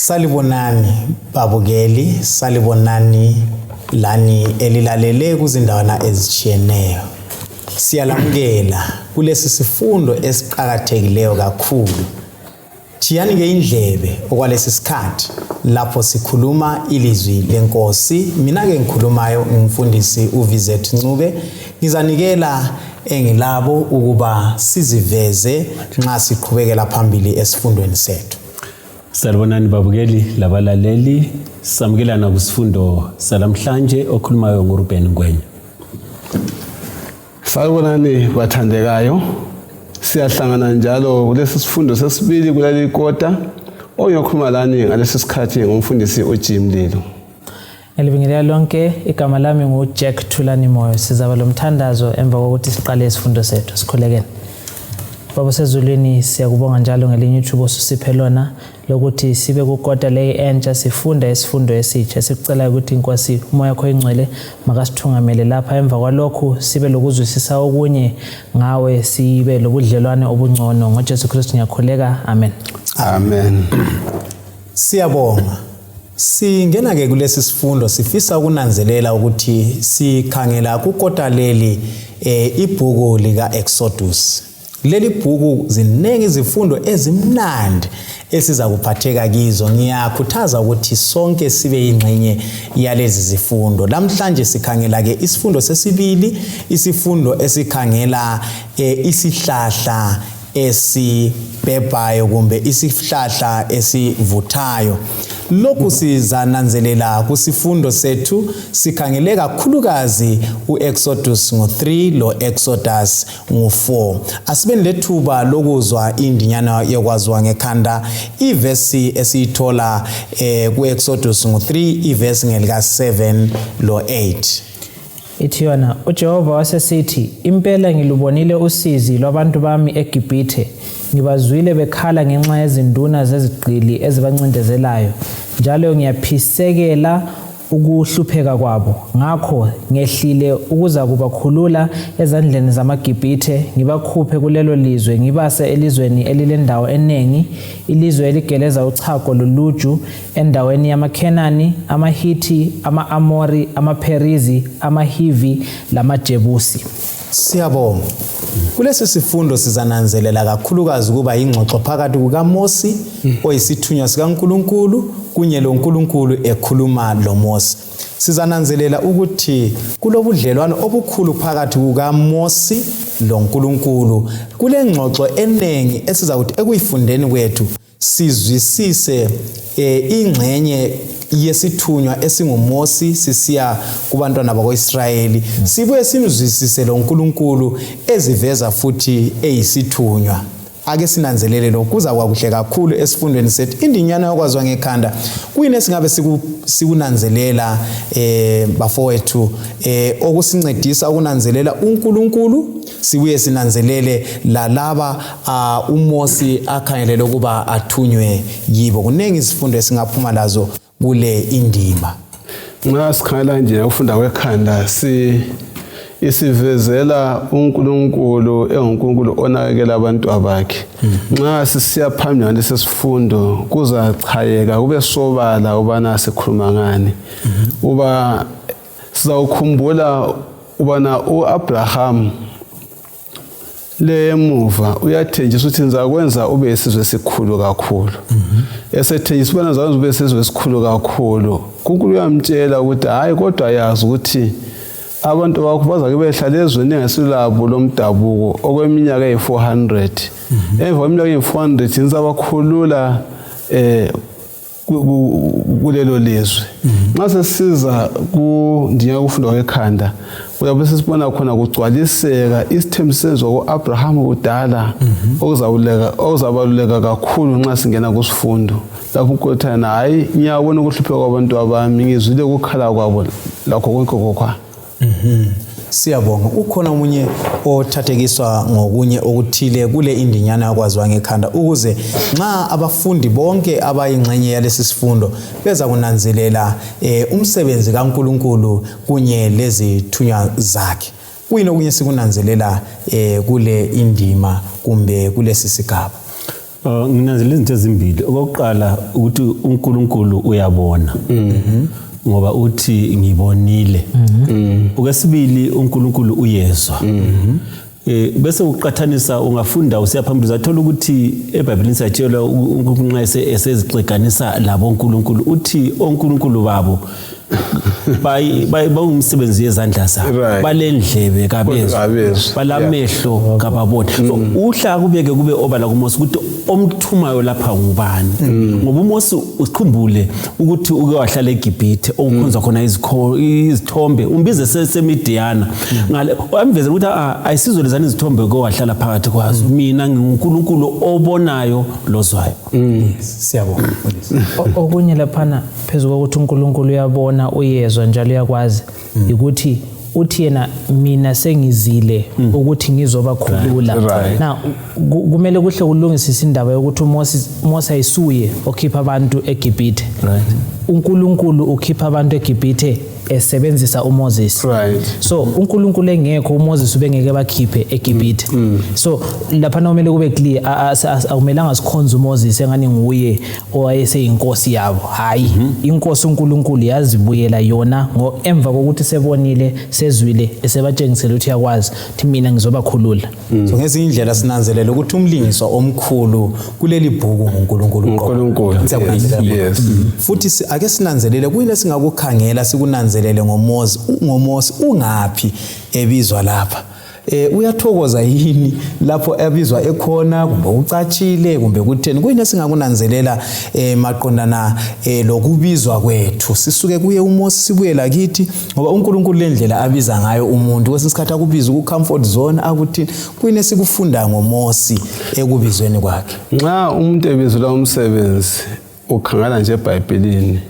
Salibonani babukeli, salibonani lani elilalele kuzindawana ezitshiyeneyo. Siyalamukela kulesi sifundo esiqhakathekileyo kakhulu. Thiyani ke indlebe okwalesi sikhathi lapho sikhuluma ilizwi lenkosi. Mina ke ngikhulumayo ngumfundisi uVizet Ncube. Ngizanikela engilabo ukuba siziveze nxa siqhubekela phambili esifundweni sethu. Salibonani babukeli labalaleli, samukelana kusifundo salamhlanje okhulumayo nguRuben Ngwenya. Salibonani bathandekayo, siyahlangana njalo kulesi sifundo sesibili kuleli kota. Oyokhuluma lani ngalesi sikhathi ngumfundisi uJim Lilo. Elibingelela lonke, igama lami nguJack Thulani Moyo. Sizaba lomthandazo emva kokuthi siqale isifundo sethu. Sikhulekele. Baba sezulwini, siyakubonga njalo ngelinye ithuba osusiphe lona lokuthi sibe kukota le entsha sifunda isifundo esitsha. Sikucela ukuthi Nkosi umoya wakho engcwele makasithungamele lapha, emva kwalokho sibe lokuzwisisa okunye ngawe, sibe lobudlelwane obungcono ngoJesu Kristu ngiyakhuleka. Amen. Amen. Siyabonga. Singena ke kulesi sifundo sifisa ukunanzelela ukuthi sikhangela kukota leli ibhuku lika Exodus. Leli bhuku zinengi izifundo ezimnandi esiza kuphatheka kizo. Ngiyakhuthaza ukuthi sonke sibe ingxenye yalezi zifundo. Namhlanje sikhangela ke isifundo sesibili, isifundo esikhangela isihlahla esibhebayo kumbe isihlahla esivuthayo. Lokhu sizananzelela kusifundo sethu sikhangele kakhulukazi uExodus ngo3 lo Exodus ngo4. Asibeni lethuba lokuzwa indinyana yokwaziwa ngekhanda ivesi esiyithola kuExodus ngo3 ivesi ngelika 7 lo 8. Ithi yona, uJehova wasesithi, impela ngilubonile usizi lwabantu bami eGibhithe, ngibazwile bekhala ngenxa yezinduna zezigqili ezibancindezelayo, njalo ngiyaphisekela ukuhlupheka kwabo. Ngakho ngehlile ukuza kubakhulula ezandleni zamaGibhithe, ngibakhuphe kulelo lizwe, ngibase elizweni elilendawo enengi, ilizwe eligeleza uchago loluju, endaweni yamaKhenani, amaHithi, ama-Amori, amaPerizi, amaHivi lamaJebusi. Siyabonga. Kulesi sifundo sizananzelela kakhulukazi kuba ingxoxo phakathi kukaMose oyisithunywa sikaNkulunkulu kunye loNkulunkulu ekhuluma loMose. Sizananzelela ukuthi kulobudlelwano obukhulu phakathi kukaMose loNkulunkulu. Kule ngxoxo enengi esizakuthi ekuyifundeni kwethu sizwisise ingxenye yesithunywa esinguMose sisiya kubantwana bakwaIsrayeli, sibuye simzwisise loNkulunkulu eziveza futhi eyisithunywa. Ake sinanzelele lokhu kuza kwakuhle kakhulu esifundweni sethu. Indinyana yokwaziwa ngekhanda kuyini esingabe sikunanzelela bafowethu okusincedisa ukunanzelela uNkulunkulu, sibuye sinanzelele lalaba uMose akhangelele ukuba athunywe yibo. Kunengi isifundo esingaphuma lazo kule indima. Nxa sikhala nje ufunda kwekhanda isivezela uNkulunkulu enguNkulunkulu onakekela abantu abakhe. Nxa sisiya phambili ngalesi sifundo kuzachayeka kube sobala ubana sikhuluma ngani. Uba sizawukhumbula ubana uAbraham lemuva uyathenjiswa ukuthi ngizakwenza ube isizwe esikhulu kakhulu. Esethenjiswa ubana ngizakwenza ube isizwe esikhulu kakhulu. uNkulunkulu uyamtshela ukuthi hayi, kodwa yazi ukuthi abantu bakho bazake behlala ezweni engesilabo lomdabuko okweminyaka eyi400. Emva kweminyaka eyi400 ngizabakhulula kulelo lizwe. Nxa sesiza kundinya ukufunda kwekhanda uyabe sesibona khona kugcwaliseka isithembiso senziwa kuAbraham kudala okuzabaluleka kakhulu nxa singena kusifundo. Lapho uNkulunkulu hayi, ngiyabona ukuhlupheka kwabantu abami, ngizwile ukukhala kwabo lakho konke kokwa. Siyabonga. Ukhona umunye othathekiswa ngokunye okuthile kule indinyana yakwaziwa ngekhanda ukuze nxa abafundi bonke abayingxenye yalesi sifundo beza kunanzelela umsebenzi kaNkulunkulu kunye lezithunywa zakhe. Kuyini okunye sikunanzelela kule indima kumbe kulesi sigaba? Nginanzela izinto ezimbili. Okokuqala ukuthi uNkulunkulu uyabona. Ngoba uthi ngibonile. Okwesibili uNkulunkulu uyezwa. Bese uqhathanisa ungafunda usiyaphambili uzathola ukuthi eBhayibhelini siyatshela uNkulunkulu nxa esezixeganisa labo uNkulunkulu uthi oNkulunkulu babo bayumsebenzi yezandla zabo balendlebe kabezwa balamehlo kababona uhla kubeke kube obala kuMose ukuthi omthumayo lapha ngubani ngoba uMose usikhumbule ukuthi uke wahlala eGibhithe okukhonza khona izithombe umbize seMidiyana ngale amvezela ukuthi ayisizwe lezana izithombe ke wahlala phakathi kwazo mina ngiNkulunkulu obonayo lozwayo. Siyabonga. Okunye laphana phezulu kokuthi uNkulunkulu uyabona uyezwa njalo uyakwazi ukuthi uthi yena mina sengizile ukuthi ngizoba khulula. Now kumele kuhle kulungisisa indaba yokuthi uMose ayisuye okhipha abantu eGibhithe. uNkulunkulu ukhipha abantu eGibhithe esebenzisa uMoses. So uNkulunkulu engekho uMoses ubengeke bakhiphe eGibhithe. So lapha nomele kube clear akumelanga sikhonze uMoses engani nguye owayeseyinkosi yabo. Hayi, inkosi uNkulunkulu yazibuyela yona emva kokuthi sebonile sezwile esebatshengisela ukuthi yakwazi ukuthi mina ngizobakhulula. So ngezinye indlela sinanzelela ukuthi umlingiswa omkhulu kuleli bhuku uNkulunkulu. Yes. Futhi ake sinanzelele kuyile singakukhangela sikunanzelele ngoMose ungaphi ebizwa lapha. Uyathokoza yini lapho ebizwa ekhona kumbe ucatshile kumbe kutheni kuyini singakunanzelela maqondana lokubizwa kwethu sisuke kuye uMose sibuye lakithi ngoba uNkulunkulu lendlela abiza ngayo umuntu kwesikhathi akubiza ku comfort zone akuthini kuyini sikufunda ngoMose ekubizweni kwakhe. Nxa umuntu ebizela umsebenzi ukhangala nje eBhayibhelini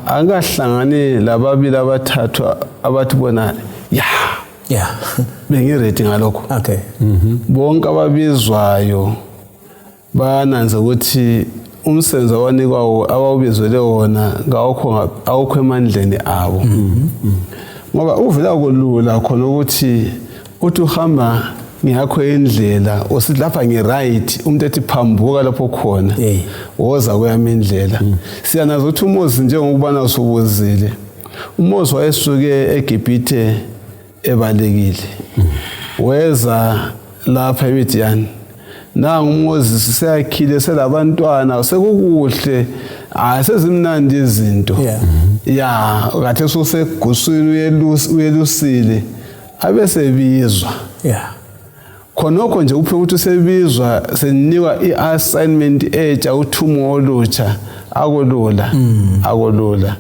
angahlangani lababili abathathu abathi bona bengiready ngalokho. Okay. Bonke ababizwayo bananze ukuthi umsebenzi awanikwawo abawubizwele wona awukho emandleni abo. Ngoba uvela kolula khona ukuthi uthi uhamba ngiyakho indlela usithi lapha ngiright umuntu ethi phambuka lapho khona woza kuyami indlela. Siyanazo ukuthi uMose njengokubana usubuzile uMose wayesuke eGibhithe ebalekile weza lapha eMidiyani nangu uMoses seyakhile selabantwana sekukuhle sezimnandi izinto kade suseguswini uyelusile abesebizwa khonokho nje uphe ukuthi usebizwa senikwa iassignment etsha uthumo olutsha akolula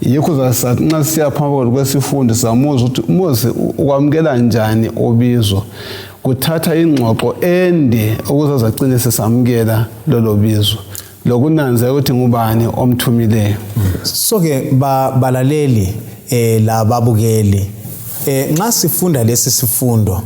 yikho zasathi nxa siyaphamba kwesifundo samuzwa ukuthi uMose ukwamukela njani obizwa kuthatha ingxoxo ende ukuze azacine sesamukela lolo bizo lokunanza ukuthi ngubani omthumileyo. So ke balaleli lababukeli nxa sifunda lesi sifundo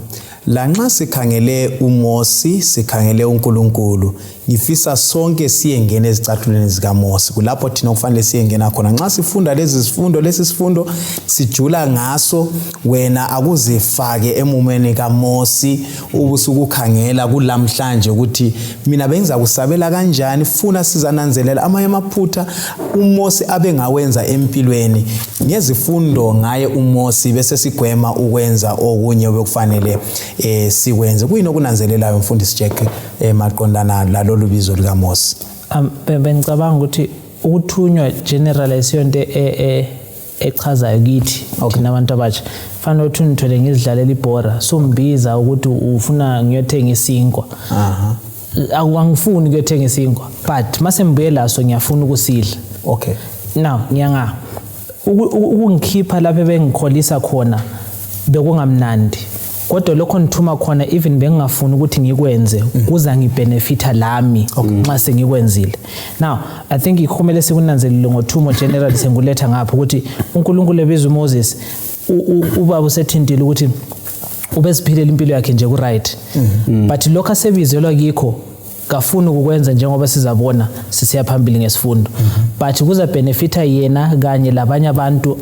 la nxa sikhangele uMose sikhangele uNkulunkulu ngifisa sonke siyengena ezicathulweni zikaMose kulapho thina kufanele siyengena khona nxa sifunda lesi sifundo sijula ngaso wena akuzifake emumeni kaMose ubusukukhangela kulamhlanje ukuthi mina bengiza kusabela kanjani funa sizananzelela amanye amaphutha uMose abengawenza empilweni ngezifundo ngaye uMose bese sigwema ukwenza okunye obekufanele sikwenze kuyini okunanzelelayo mfundisi Jack maqondana lalolu bizo likaMose. Bengicabanga ukuthi ukuthunywa generalize yonto echazayo kithi nabantu abatsha fanele ukuthi unithole ngizidlalela ibhora sombiza ukuthi ufuna ngiyothenga isinkwa. Angifuni ukuyothenga isinkwa but mase mbuye laso ngiyafuna ukusidla. Okay. Now ngiyanga ukungikhipha lapho bengikholisa khona bekungamnandi kodwa lokho nithuma khona even bengingafuni ukuthi ngikwenze kuza ngibenefita lami nxa sengikwenzile. Now I think ikhomele sikunanzelile ngothumo general senguletha ngapha ukuthi uNkulunkulu ebiza uMoses ubaba usethintile ukuthi ubesiphilela impilo yakhe nje ku right but lokho asebizelwa kikho kafuna ukukwenza njengoba sizabona sisiya phambili ngesifundo but kuza benefita yena kanye labanye abantu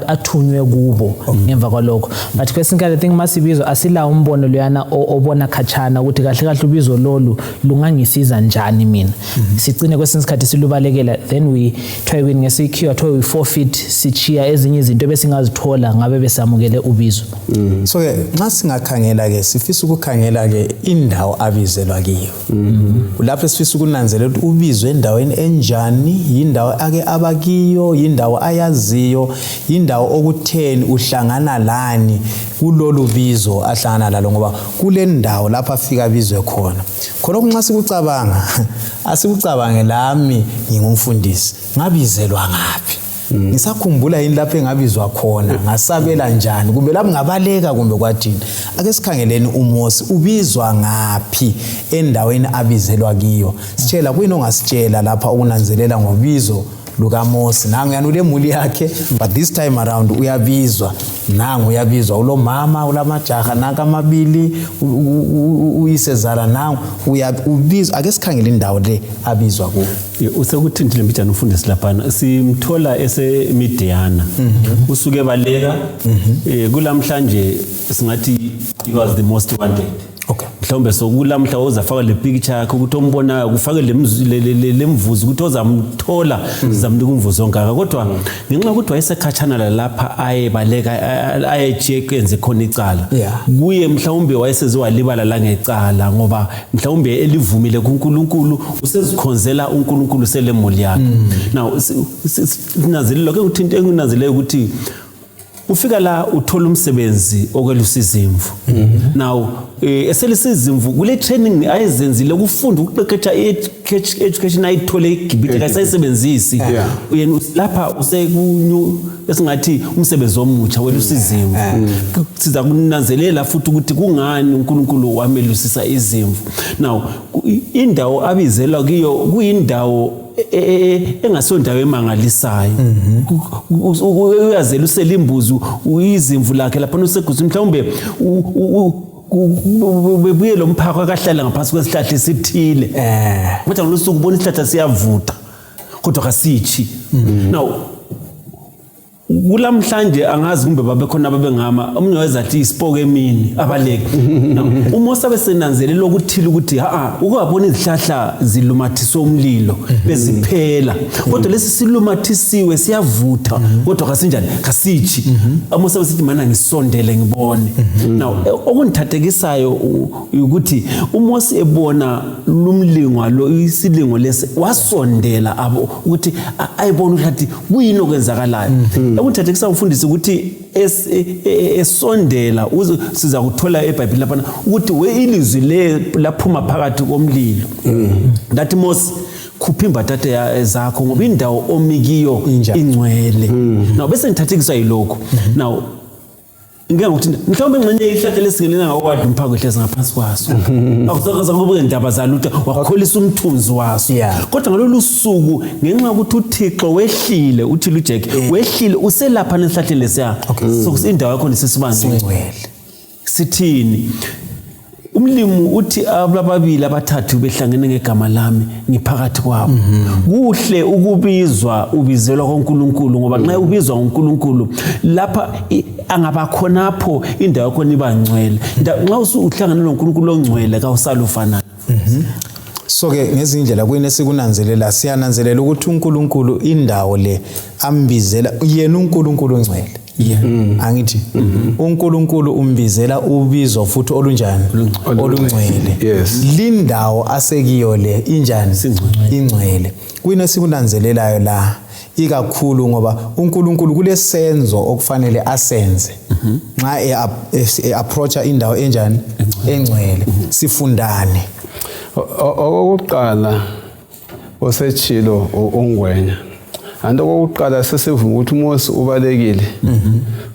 athunywe kubo ngemva kwalokho. But kwesinye I think masibizwa asila umbono luyana obona khatshana ukuthi kahle kahle ubizo lolu lungangisiza njani mina. Sicine kwesinye isikhathi silubalekela, then we try ngesikhiwa to we forfeit sichiya ezinye izinto besingazithola ngabe besamukele ubizo. So ke nxa singakhangela ke sifisa ukukhangela ke indawo abizelwa kiyo. Lapho sifisa ukunanzelela ukuthi ubizwe endaweni enjani, indawo ake abakiyo, indawo ayaziyo, indawo okutheni uhlangana lani kulolu bizo ahlangana lalo, ngoba kule ndawo lapha afika bizwe khona. Khona nxa sikucabanga asikucabange lami ngingumfundisi ngabizelwa ngaphi. Ngisakhumbula yini lapho engabizwa khona, ngasabela njani, kumbe lapho ngabaleka kumbe kwathini. Ake sikhangeleni uMosi ubizwa ngaphi endaweni abizelwa kiyo. Sitshela kuyini ongasitshela lapha ukunanzelela ngobizo lukaMosi. Nangu yanule muli yakhe, but this time around uyabizwa. Nangu uyabizwa ulo mama ulamajaha nanka amabili uyisezala nangu uyabizwa. Ake sikhangele indawo le abizwa kuyo. Usekuthintile mbijana umfundisi laphana simthola eseMidiana. Usuke baleka kulamhlanje singathi he was the most wanted. Okay. Mhlawumbe sokulamhla uzafaka le picture yakhe ukuthi ombona kufake lemvuzo ukuthi ozamthola zamnika umvuzo ongaka, kodwa ngenxa ukuthi wayesekhatshana lapha ayebaleka ayejekwenze khona icala kuye mhlawumbe wayesezwalibala la ngecala ngoba mhlawumbe elivumile kuNkulunkulu usezikhonzela uNkulunkulu selemuli yakhe. Now sinazelelo ke ukuthi into enginazeleyo ukuthi ufika la uthola umsebenzi okwelusa izimvu. Now eselisa izimvu kule training ayezenzile ukufunda ukuqeqesha education ayithole eGibhithe kayisebenzisi. Uyena lapha usekunyu esingathi umsebenzi omutsha welusa izimvu. Siza kunanzelela futhi ukuthi kungani uNkulunkulu wamelusisa izimvu. Now indawo abizelwa kiyo kuyindawo engasondawo emangalisayo. Uyazela uselimbuzi uyizimvu lakhe lapha useguzi mhlawumbe bebuye lo mphako akahlala ngaphansi kwesihlahla esithile. Kodwa ngolusuku ubona isihlahla siyavuta kodwa kasithi. Now kulamhlanje angazi kumbe babekhona babengama omunye wayezathi isipoke emini abaleke. uMosi abesenanzelela ukuthile ukuthi ukubona izihlahla zilumathiswa umlilo beziphela kodwa lesi silumathisiwe siyavutha kodwa kasinjani kasithi. uMosi abesithi mana ngisondele ngibone. Now okungithathekisayo ukuthi uMosi ebona lumlingwa lo isilingo lesi wasondela abo ukuthi ayibona ukuthi kuyini okwenzakalayo. Ukuthathekisa umfundisi ukuthi esondela siza kuthola eBhayibheli lapha ukuthi ilizwi le laphuma phakathi komlilo. That Moses khupha imbathathe zakho ngoba indawo omikiyo ingcwele. Now bese ngithathekiswa yilokho. Now ngeke ukuthi mhlawumbe ngxenye ihlahla lesingelena ngakwazi umphako ehlezi ngaphansi kwaso. Akusakaza kube indaba zalutho wakholisa umthunzi waso. Kodwa ngalolu suku ngenxa ukuthi uThixo wehlile uthi luJack wehlile uselapha nesihlahleni lesiya. So indawo yakho nesisibangcwele. Sithini? Umlimi uthi ababili abathathu behlangene ngegama lami ngiphakathi kwabo. Kuhle ukubizwa ubizelwa kwaNkulunkulu ngoba nxa ubizwa uNkulunkulu lapha angabakhonapho indawo yakho nibangcwele. Nxa usuhlangana noNkulunkulu ongcwele kawusalufana. So ke ngezindlela kuyini sikunanzelela siyananzelela ukuthi uNkulunkulu indawo le ambizela yena uNkulunkulu ongcwele. Angithi uNkulunkulu umbizela ubizo futhi olunjani olungcwele. Lindawo asekiyo le injani ingcwele. Kuyini sikunanzelelayo la ikakhulu ngoba uNkulunkulu kulesenzo okufanele asenze nxa approacha indawo enjani engcwele. Sifundane okokuqala osechilo ongwenya. Ando kokuqala sesivuma ukuthi uMosi ubalekile.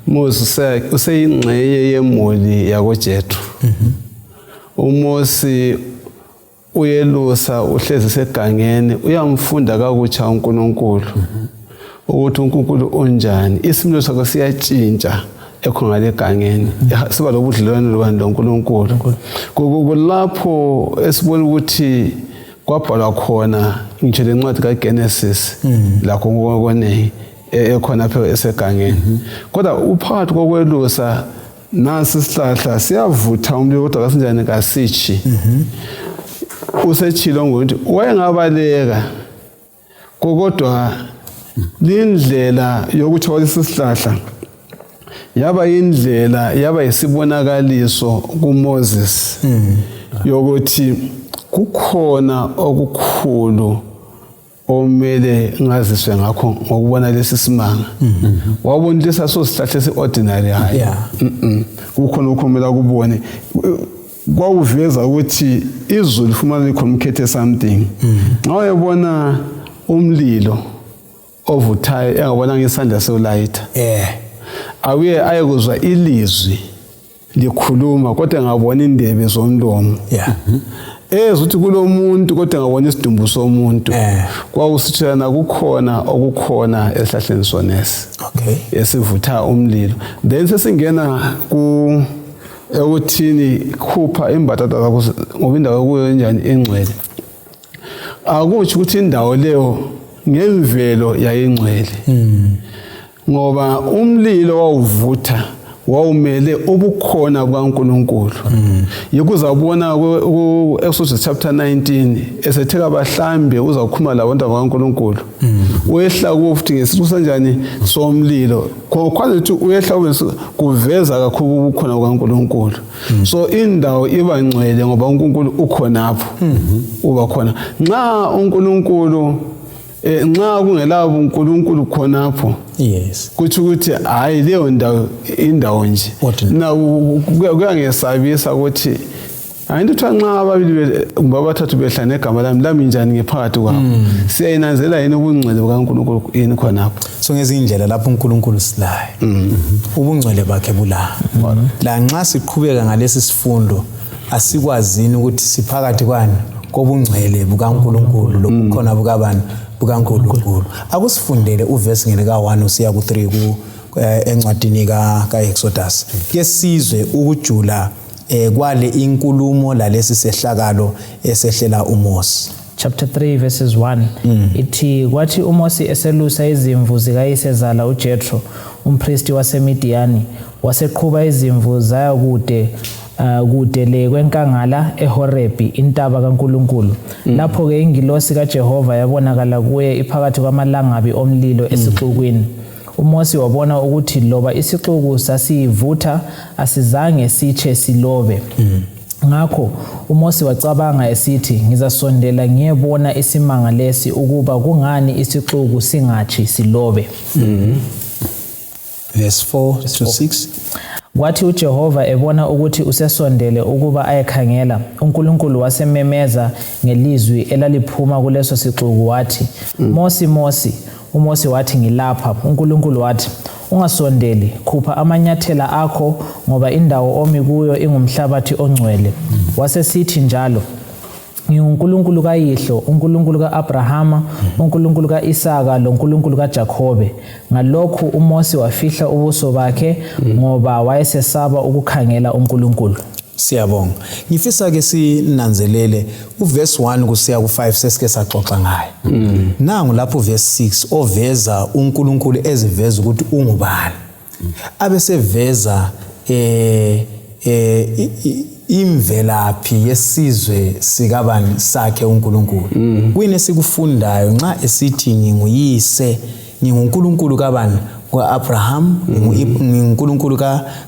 Mosi useyingxenye yemuli yakoJethro. uMosi uyelusa uhlezi segangeni uyamfunda kakutsha uNkulunkulu ukuthi uNkulunkulu onjani. Isimilo sakhe siyatshintsha ekhongale egangeni siba lobudlelwano loNkulunkulu. Kulapho esibona ukuthi kwabhalwa khona ngitsho lencwadi kaGenesis lakho konke ekhona phela esegangeni kodwa uphakathi kokwelusa nasi isihlahla siyavutha umlilo kodwa kasinjani kasichi usechilo ngokuthi wayengabaleka kodwa lindlela yokuthi walesihlahla yaba indlela yaba isibonakaliso kuMoses yokuthi kukhona okukhulu omele ngaziswe ngakho ngokubona lesi simanga wabona lesa sosihlahla esiordinary hayi kukhona ukhomela kubone kwawuveza ukuthi izulu lifumana likhomkhethe something nxa uyabona umlilo ovuthayo engabona ngesandla sewulayitha awuye ayekuzwa ilizwi likhuluma kodwa engabona indebe zomlomo ezuthi kulomuntu kodwa engabona isidumbu somuntu kwawusithana kukhona okukhona esihlahleni sonesi esivutha umlilo then sesingena ku ekuthini khupha imbatata zakho ngoba indawo kuyo njani engcwele akuthi ukuthi indawo leyo ngemvelo yayingcwele ngoba umlilo wawuvutha wawumele ubukhona bukaNkulunkulu yikuzabona ku-Exodus chapter 19 esetheka bahlambe uzawukhuma labontu bakaNkulunkulu uyehla kufuthi ngesizwe sanjani somlilo khona ukuthi uyehla kuveza kakhulu ubukhona bukaNkulunkulu so indawo iba ngcwele ngoba uNkulunkulu ukhonapho uba khona nxa uNkulunkulu nxa kungelabo uNkulunkulu khonapho kuthi ukuthi hayi leyo ndawo indawo nje na kuyangesabisa ukuthi ayinto nxa ababili babathathu behlane egama lami njani ngephakathi kwabo siyayinanzela yini ubungcwele bukaNkulunkulu yini khonapho so ngezindlela lapho uNkulunkulu silaye ubungcwele bakhe bula la nxa siqhubeka ngalesi sifundo asikwazini ukuthi siphakathi kwani kobungcwele bukaNkulunkulu lobukhona bukabani bukaNkulunkulu akusifundele uverse ngene ka1 usiya ku3 ku encwadini kaExodus yesizwe ukujula kwale inkulumo lalesi sehlakalo esehlela uMose chapter 3 verses 1 ithi kwathi uMose eselusa izimvu zikayisezala uJethro umpristi waseMidiyani waseqhuba izimvu zaya kude le kwenkangala eHorebi intaba kaNkulunkulu lapho ke ingilosi kaJehova yabonakala kuye iphakathi kwamalangabi omlilo esixukwini uMose wabona ukuthi loba isixuku sasivutha asizange siche silobe ngakho uMose wacabanga esithi ngizasondela ngiyebona isimanga lesi ukuba kungani isixuku singachi silobe verse 4 to 6 Kwathi uJehova ebona ukuthi usesondele ukuba ayekhangela uNkulunkulu wasememeza ngelizwi elaliphuma kuleso sixuku wathi Mose Mose uMose wathi ngilapha uNkulunkulu wathi ungasondeli khupha amanyathela akho ngoba indawo omi kuyo ingumhlabathi ongcwele wasesithi njalo ngiuNkulunkulu kayihlo uNkulunkulu kaAbrahama uNkulunkulu kaIsaka loNkulunkulu kaJakobe ngalokho uMose wafihla ubuso bakhe ngoba wayesesaba ukukhangela uNkulunkulu Siyabonga ngifisa ke sinanzelele uverse 1 kusiya ku5 sesike saxoxa ngaye nangu lapho verse 6 oveza uNkulunkulu eziveza ukuthi ungubani abeseveza imvelaphi yesizwe sikabani sakhe uNkulunkulu kuyini sikufundayo nxa esithi nginguyise nginguNkulunkulu kabani kwaAbraham nginguNkulunkulu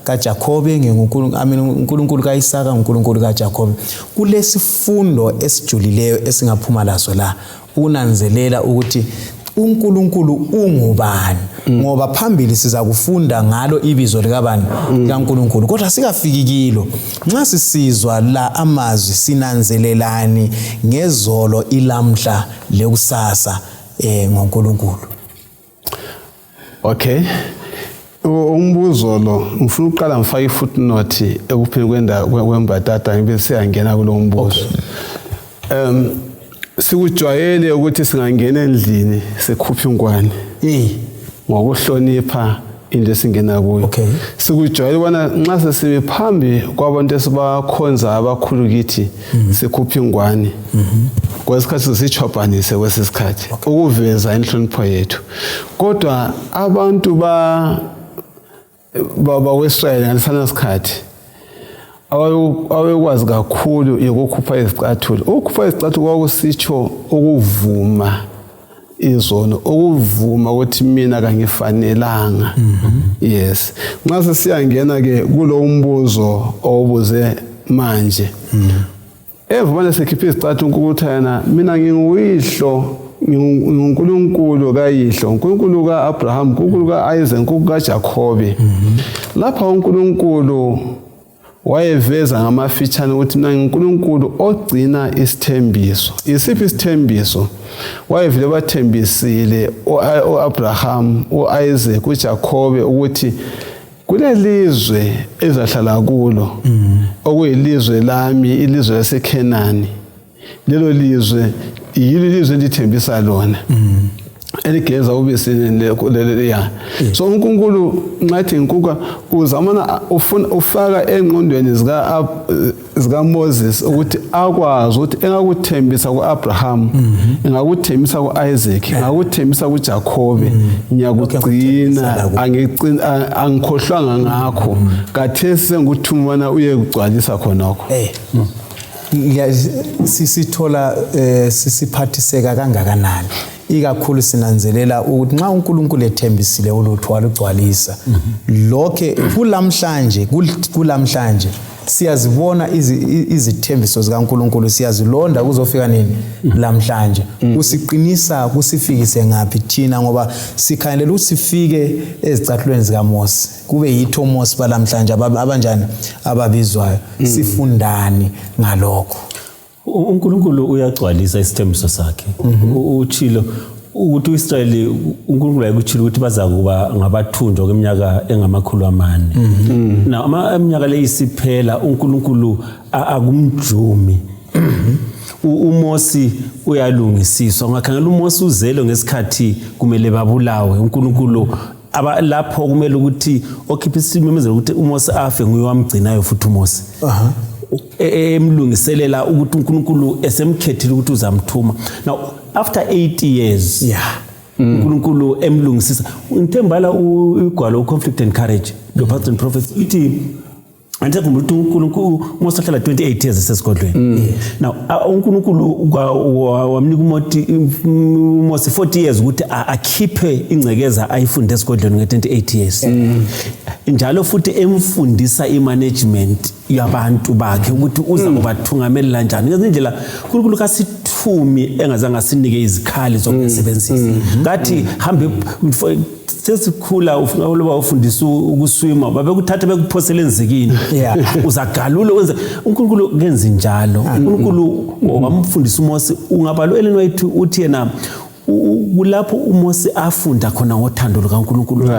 kaJakobe nginguNkulunkulu kaIsaka uNkulunkulu kaJakobe kulesifundo esijulileyo esingaphuma laso la unanzelela ukuthi uNkulunkulu ungubani ngoba phambili siza kufunda ngalo ibizo likabani kaNkulunkulu kodwa sikafiki kilo nxa sisizwa la amazwi sinanzelelani ngezolo ilamhla lekusasa ngoNkulunkulu Okay umbuzo lo ngifuna uqala ngifake ifootnote ekupheni kwembatata ngibe siyangena kulo mbuzo sikujwayele ukuthi singangena endlini sikhuphe ingwane ngokuhlonipha into esingena kuyo sikujwayele bona nxa sesibe phambi kwabantu esibakhonza abakhulu kithi sikhuphe ingwane kwesikhathi sichophanise kwesisikhathi ukuveza inhlonipho yethu. Kodwa abantu baweStrayeli ngalesana sikhathi awekwazi kakhulu ukukhupha izicathulo. Ukukhupha izicathulo kwakusitsho ukuvuma izono, ukuvuma ukuthi mina kangifanelanga. Yes. Nxa sesiyangena ke kulo umbuzo obuze manje. Evumane sekhipha izicathulo ukuthi yena mina nginguyihlo, uNkulunkulu kayihlo, uNkulunkulu kaAbraham, uNkulunkulu kaIsaac, uNkulunkulu kaJakobe. Lapha uNkulunkulu wayeveza ngamafitshane ukuthi mina uNkulunkulu ogcina isithembiso. Isiphi isithembiso? Wayevele bathembisile uAbraham, uIsaac, uJakobe ukuthi kulelizwe ezahlala kulo okuyilizwe lami, ilizwe laseKhenani. Lelo lizwe yilo ilizwe endithembisa lona. Eligeza ubisi leleya. So uNkulunkulu ngathi inkuka uzamana ufaka engqondweni zika Moses ukuthi akwazi ukuthi engakuthembisa kuAbraham, engakuthembisa kuIsaac, engakuthembisa kuJakobe, ngiyakugcina, angikhohlwanga ngakho. Kathesi senguthumana uye kugcwalisa khonokho. Sisithola sisiphathiseka kangakanani ikakhulu sinanzelela ukuthi nxa uNkulunkulu ethembisile ulutho walugcwalisa. Lokho kulamhlanje siyazibona izithembiso zikaNkulunkulu, siyazilonda kuzofika nini lamhlanje. Usiqinisa kusifikise ngapi thina ngoba sikhangelela ukuthi sifike ezicathulweni zikaMose, kube yitho Mose balamhlanje abanjani ababizwayo. Sifundani ngalokho? uNkulunkulu uyagcwalisa isithembiso sakhe. Uchilo ukuthi uIsrayeli uNkulunkulu ayekuchila ukuthi bazakuba ngabathunjwa kweminyaka engamakhulu 4. Na iminyaka le isiphela uNkulunkulu akumjumi. uMosi uyalungisiswa. Ungakhangela uMosi uzelo ngesikhathi kumele babulawe. uNkulunkulu lapho kumele ukuthi okhipha isimemezelo ukuthi uMosi afe nguye wamgcinayo futhi uMosi. Emlungiselela ukuthi uNkulunkulu esemkhethile ukuthi uzamthuma. Now after 8 years uNkulunkulu emlungisisa. Ngithembala ugwalo conflict and courage the past and prophets ithi ante kumbuthi uNkulunkulu Mose hlala 28 years esesigodlweni. Now uNkulunkulu wamnika uMose 40 years ukuthi akhiphe ingcekeza ayifunde esigodlweni nge28 years. Njalo futhi emfundisa imanagement yabantu bakhe ukuthi uza kubathungamela kanjani. Ngezindlela uNkulunkulu kasithumi engazange asinike izikhali zokusebenzisa. Ngathi hambe sesikhula ufuna ufundisa ukuswima babekuthatha bekuphosela enzikini. Uzagalula wenza uNkulunkulu kenza njalo. uNkulunkulu wamfundisa uMose ungabalwele noyithi uthi yena kulapho uMose afunda khona ngothando lukaNkulunkulu.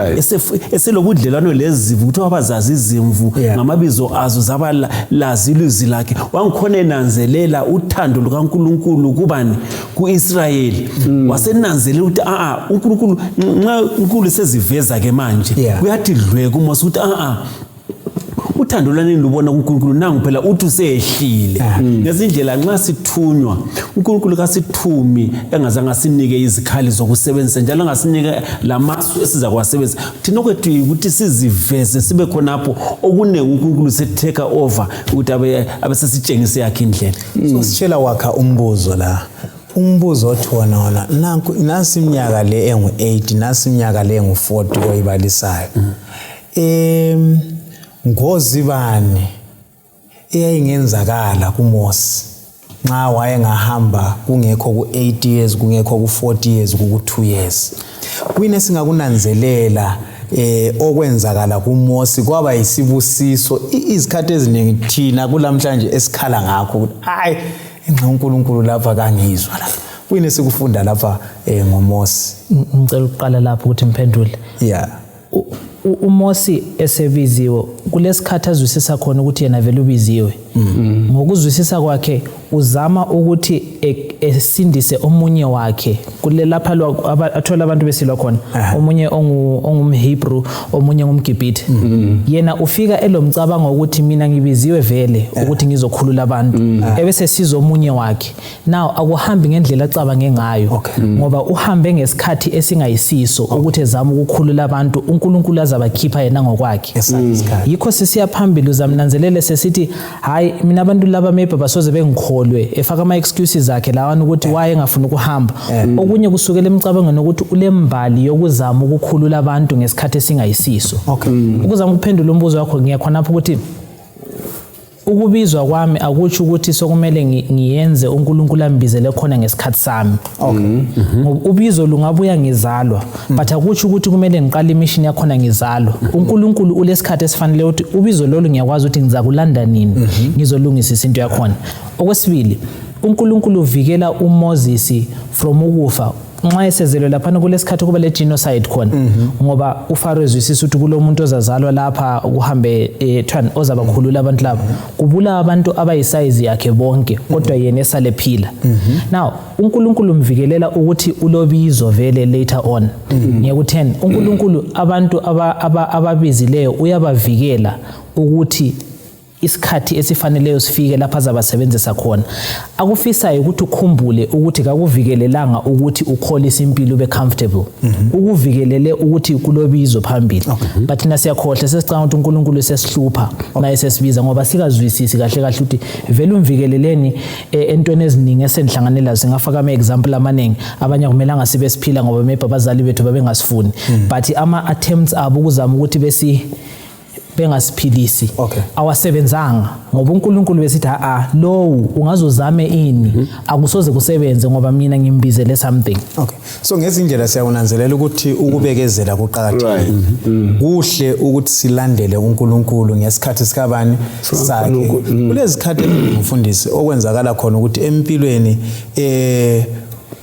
Eselobudlelwano lezivu ukuthi wabazazi izimvu ngamabizo azo zabalazi ilizwi lakhe. Wangikhona enanzelela uthando lukaNkulunkulu kubani kuIsrayeli. Wasenanzelela ukuthi uNkulunkulu nxa uNkulunkulu seziveza ke manje kuyathi dlwe kuMose ukuthi uthando lwanini lubona uNkulunkulu nangu phela uthi usehlile. Ngezindlela nxa sithunywa uNkulunkulu kasithumi engazange asinike izikhali zokusebenzisa njalo ngasinike lamasu esiza kwasebenzisa. Thina kwethu ukuthi siziveze sibe khonapho okune uNkulunkulu setake over ukuthi abesesitshengise yakhe indlela. So sitshela wakha umbuzo la. Umbuzo othona nanku nasi iminyaka le engu8 nasi iminyaka le engu40 oyibalisayo. Ngozibani eyayingenzakala kuMose nxa wayengahamba kungekho ku8 years kungekho ku40 years ku2 years. Kuyini singakunanzelela okwenzakala kuMose kwaba yisibusiso izikhathi eziningi thina kulamhlanje esikhala ngakho ukuthi hayi uNkulunkulu lapha kangizwa la. Kuyini sikufunda lapha ngoMose? Ngicela ukuqala lapho ukuthi ngiphendule. uMosi esebiziwe kulesikhathi azwisisa khona ukuthi yena vele ubiziwe ngokuzwisisa kwakhe uzama ukuthi esindise omunye wakhe kule lapha athola abantu besilwa khona omunye ongumHebrew omunye ngumGibhithe yena ufika elomcabango ukuthi mina ngibiziwe vele ukuthi ngizokhulula abantu ebese sizo omunye wakhe now akuhambi ngendlela acabange ngayo ngoba uhambe ngesikhathi esingayisiso ukuthi ezama ukukhulula abantu uNkulunkulu azabakhipha yena ngokwakhe yikho sisiya phambili uzamnanzelele sesithi hayi mina abantu laba maybe basoze bengikholwe efaka ama excuses zakhe lawana ukuthi waye engafuni ukuhamba okunye kusukela emcabangweni ukuthi ulembali yokuzama ukukhulula abantu ngesikhathi esingayisiso ukuzama ukuphendula umbuzo wakho ngiyakhona lapho ukuthi ukubizwa kwami akuthi ukuthi sokumele ngiyenze uNkulunkulu ambizele khona ngesikhathi sami ngoba ubizo lungabuya ngizalwa but akuthi ukuthi kumele ngiqale imission yakhona ngizalwa uNkulunkulu ulesikhathi esifanele ukuthi ubizo lolu ngiyakwazi ukuthi ngizakulanda nini ngizolungisa izinto yakhona okwesibili uNkulunkulu uvikela uMoses from ukufa nxa esezelwe lapha kulesikhathi kuba le genocide khona ngoba uFaro ezwisisa ukuthi kulomuntu ozazalwa lapha ukuhambe ozabakhulula abantu laba kubula abantu abayisize yakhe bonke kodwa yena esale phila now uNkulunkulu umvikelela ukuthi ulobizo vele later on ngiyakuthena uNkulunkulu abantu ababizileyo uyabavikela ukuthi isikhathi esifaneleyo sifike lapha azabasebenzisa khona akufisayo ukuthi ukhumbule ukuthi kakuvikelelanga ukuthi ukholisa impilo ube comfortable ukuvikelele ukuthi kulobizo phambili but thina siyakhohle sesicanga ukuthi uNkulunkulu sesihlupha naye sesibiza ngoba sikazwisisi kahle kahle ukuthi vele umvikeleleni entweni eziningi esendihlanganela singafaka ama example amaningi abanye kumelanga sibe siphila ngoba maybe abazali bethu babengasifuni but ama attempts abo ukuzama ukuthi bengasiphilisi awasebenzanga ngoba uNkulunkulu besithi lo ungazozame ini akusoze kusebenze ngoba mina ngimbizele something so ngezindlela siyakunanzelela ukuthi ukubekezela kuqhakathekile kuhle ukuthi silandele uNkulunkulu ngesikhathi sikabani sakhe kulezikhathi umfundisi okwenzakala khona ukuthi empilweni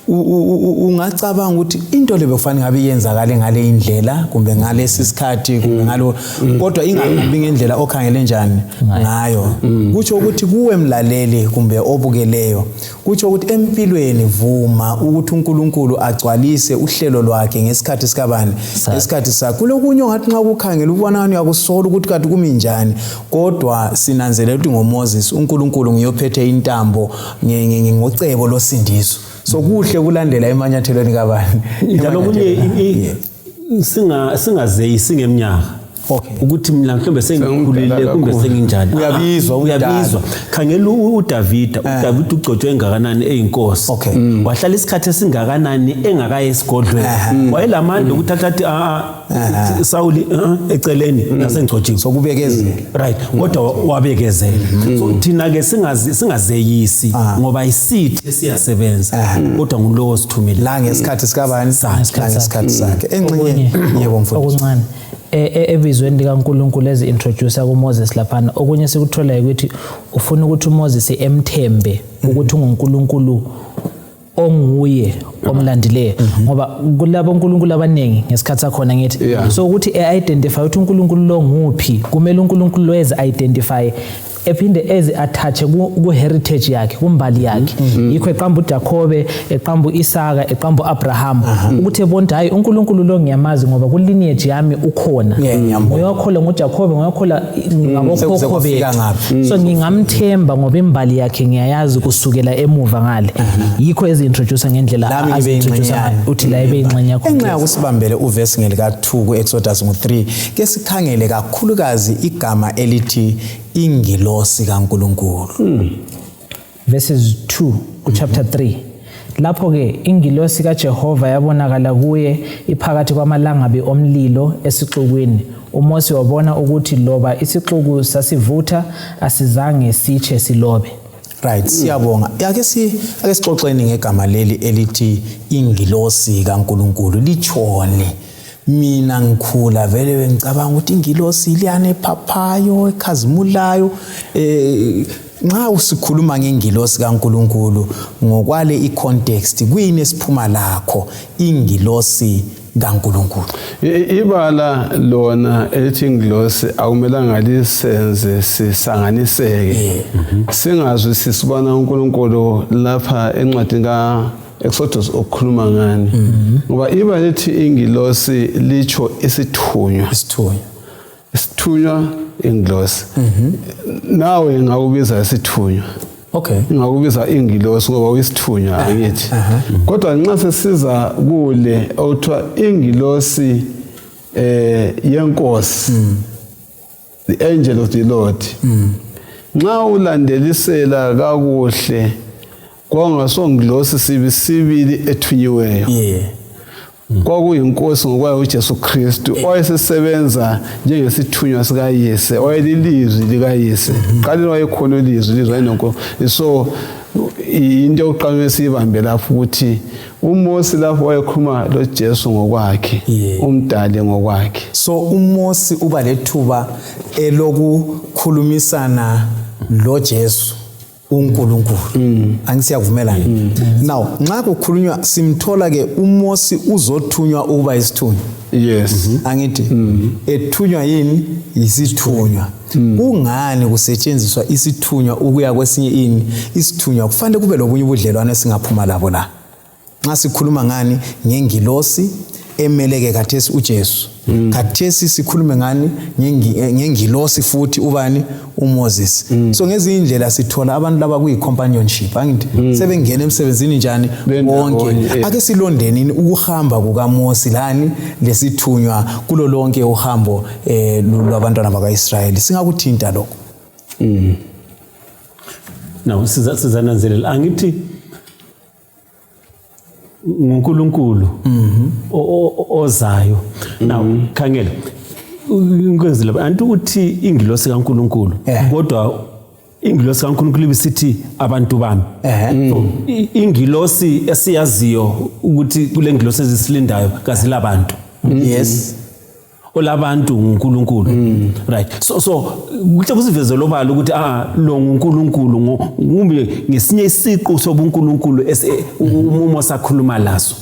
ungacabanga ukuthi into le bekufanele ngabe iyenzakale ngale indlela kumbe ngalesi sikhathi kumbe ngalo kodwa ingahambi ngendlela okhangele njani ngayo kutsho ukuthi kuwe mlaleli kumbe obukeleyo kutsho ukuthi empilweni vuma ukuthi uNkulunkulu agcwalise uhlelo lwakhe ngesikhathi sikabani ngesikhathi sakhe kulokunye ongathi nxa ukukhangela ubonani uyakusola ukuthi kanti kumi njani kodwa sinanzelela ukuthi ngoMoses uNkulunkulu ngiyophethe intambo ngocebo losindiso so kuhle kulandela emanyathelweni kabani njalo kunye singazeyi singeminyaka ukuthi mina mhlawumbe sengikhulile kumbe senginjani uyabizwa khangela uDavid ugcotshwe engakanani eyinkosi wahlala isikhathi esingakanani engakaye esigodlweni wayelamandla ukuthi athathi Sauli eceleni nasengcotshiwe sokubekezela right kodwa wabekezela so thina ke singazeyisi ngoba isithi esiyasebenza kodwa ngulowo sithumile la ngesikhathi sikabani ngesikhathi sakhe engxenye yebo mfowethu okuncane ebizweni likaNkulunkulu introduce kuMoses laphana okunye sikuthola ukuthi ufuna ukuthi uMoses emthembe ukuthi unguNkulunkulu onguye omlandileyo ngoba kulabo uNkulunkulu abaningi ngesikhathi sakhona ngithi so ukuthi identify ukuthi uNkulunkulu lo nguphi kumele uNkulunkulu lo identify ephinde ezi-attach ku-heritage yakhe kumbali yakhe yikho eqamba uJakobe eqamba uIsaka eqamba uAbraham ukuthi ebonda hayi uNkulunkulu lo ngiyamazi ngoba ku-lineage yami ukhona ngiyakholwa ngoJakobe ngiyakholwa ngabokhokho bethu so ngingamthemba ngoba imbali yakhe ngiyayazi kusukela emuva ngale yikho ezi-introduce ngendlela azi-introduce uthi la ibe ingxenye yakho enxa kusibambele uverse ngelika-2 ku-Exodus 3 ke sikhangele kakhulukazi igama elithi ingilosi kaNkulunkulu verses 2 ku chapter 3 lapho ke ingilosi kaJehova yabonakala kuye iphakathi kwamalangabi omlilo esixukwini uMose wabona ukuthi loba isixuku sasivutha asizange siche silobe right siyabonga ake sixoxeni ngegama leli elithi ingilosi kaNkulunkulu litshone mina ngikhula vele ngicabanga ukuthi ingilosi liyane ephaphayo ekhazimulayo nxa usikhuluma ngengilosi kaNkulunkulu ngokwale icontext kuyini esiphuma lakho ingilosi kaNkulunkulu. Ibala lona elithi ingilosi akumelanga lisenze sisanganiseke. Singazi sisibona uNkulunkulu lapha encwadini Exodus okukhuluma ngani. Ngoba ibala lithi ingilosi licho isithunywa. Isithunywa ingilosi. Nawe ngakubiza isithunywa. Okay. Ngakubiza ingilosi ngoba uyisithunywa ngithi. Kodwa nxa sesiza kule okuthiwa ingilosi yenkosi. The angel of the Lord. Nxa ulandelisela kakuhle kwangasongilosi sibili ethunyiweyo. Kwakuyinkosi ngokwayo uJesu Kristu owayesebenza njengesithunywa sikaYese, wayelilizwi likaYese. Qala wayekhona ilizwi ayinonko. So into yokuqala esibambe lapho ukuthi uMose lapho wayekhuluma loJesu ngokwakhe, umdali ngokwakhe. So uMose uba lethuba elokukhulumisana loJesu uNkulunkulu. Angisiyavumelana. Now nxa kukhulunywa simthola ke uMose uzothunywa ukuba isithunywa. Yes. Angithi ethunywa yini isithunywa. Kungani kusetshenziswa isithunywa ukuya kwesinye isithunywa kufanele kube lobunye ubudlelwane singaphuma labo la. Nxa sikhuluma ngani ngengilosi emeleke kathesi uJesu. Kathesi sikhulume ngani ngengilosi futhi ubani uMoses. So ngezinye indlela sithola abantu laba kuyi-companionship. Angithi sebengena emsebenzini njani bonke. Ake silondeni ukuhamba kukaMose lani lesithunywa kulo lonke uhambo lwabantwana bakaIsrayeli. Singakuthinta lokho. Now sizananzelela angithi uNkulunkulu ozayo. Now khangela inkonzo lapha anti uthi ingilosi kaNkulunkulu kodwa ingilosi kaNkulunkulu ibisithi abantu bami. So ingilosi esiyaziyo ukuthi kule ngilosi ezisilindayo kazilabantu. Yes. Olabantu uNkulunkulu. Right. So kuhle kusiveze lobala ukuthi lo uNkulunkulu ngumbe ngesinye isiqu sobuNkulunkulu uMose akhuluma laso.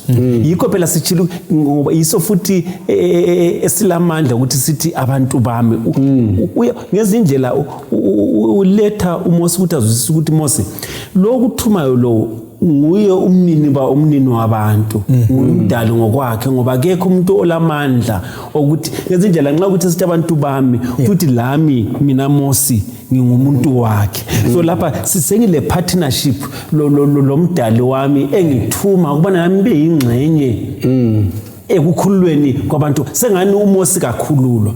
Yikho phela sichilo ngoba yiso futhi esilamandla ukuthi sithi abantu bami. Ngezindlela uletha uMose ukuthi azwisise ukuthi Mose lo kuthumayo lo nguye umnini wabantu, umdali ngokwakhe ngoba akekho umuntu olamandla ukuthi ngezindlela nxa ukuthi sithi abantu bami futhi lami mina Mose ngingumuntu wakhe. So lapha sisengile partnership lo mdali wami engithuma ukuba nami be ingxenye ekukhululweni kwabantu sengani uMose kakhululwa.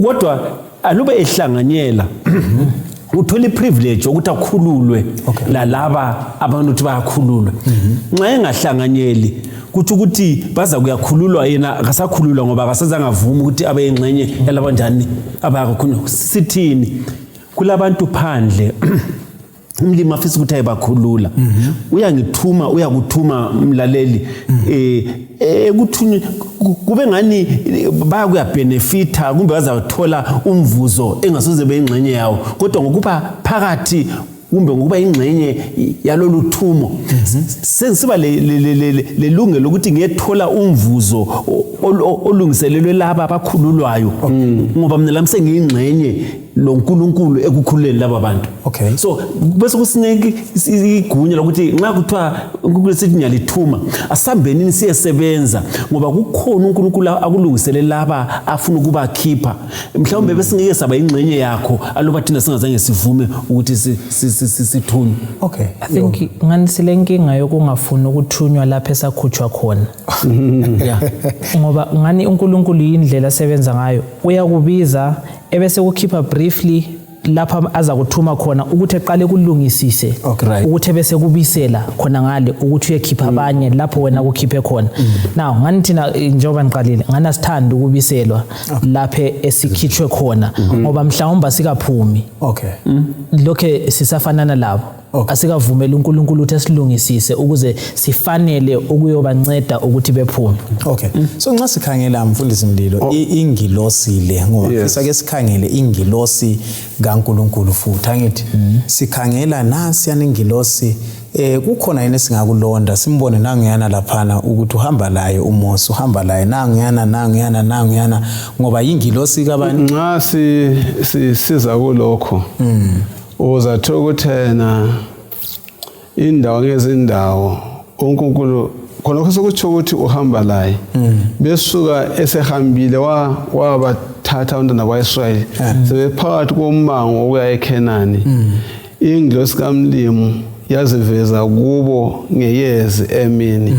Kodwa alube ehlanganyela uthola iprivilege ukuthi akhululwe lalaba abantu ukuthi bayakhululwa. Nxa engahlanganyeli kuthi ukuthi baza kuyakhululwa yena akasakhululwa ngoba akasazange avuma ukuthi abe ingxenye yalabanjani abayakhululwa. Sithini kulabantu phandle umlimi afisa ukuthi ayibakhulula uyangithuma uyakuthuma mlaleli ekuthunye kube ngani baya kuya benefita kumbe bazathola umvuzo engasoze beyingxenye yawo kodwa ngokuba phakathi kumbe ngokuba ingxenye yalolu thumo sensiba lelungelo lokuthi ngiyethola umvuzo olungiselelwe laba abakhululwayo ngoba mina lami sengiyingxenye lo uNkulunkulu ekukhululeni laba bantu. So bese kusineke igunya lokuthi nxa kuthiwa uNkulunkulu sithi nyalithuma asambenini siyesebenza ngoba kukhona uNkulunkulu akulungiselela laba afuna ukubakhipha mhlawumbe bese ngeke saba ingxenye yakho aloba thina singazange sivume ukuthi sithunywe. I think ngani silenkinga yokungafuni ukuthunywa lapha esakhutshwa khona. Ngoba ngani uNkulunkulu indlela asebenza ngayo uyakubiza ebese kukhipha briefly lapha aza kuthuma khona ukuthi eqale kulungisise ukuthi bese kubisela khona ngale ukuthi uyekhipha abanye lapho wena kukhiphe khona. Now ngani thina njengoba ngiqalile ngana sithanda ukubiselwa lapha esikhitshwe khona ngoba mhlawumbe sikaphumi lokho sisafanana labo asikavumela uNkulunkulu ukuthi esilungisise ukuze sifanele ukuyobanceda ukuthi bephume. Okay. So nxa sikhangela mfundisi Mlilo ingilosi le ngoba fisa ke sikhangele ingilosi kaNkulunkulu futhi angithi sikhangela nasi yanengilosi kukhona yini singakulonda simbone nangiyana laphana ukuthi uhamba laye uMose uhamba laye nangiyana ngoba ingilosi kabani nxa siza kulokho uzathola ukuthi indawo ngezindawo uNkulunkulu khona sokuthi ukuthi uhamba laye besuka esehambile wabathatha abantwana baIsrayeli sebephakathi kommango okuya eKhenani ingilosi kaMlimu yaziveza kubo ngeyezi emini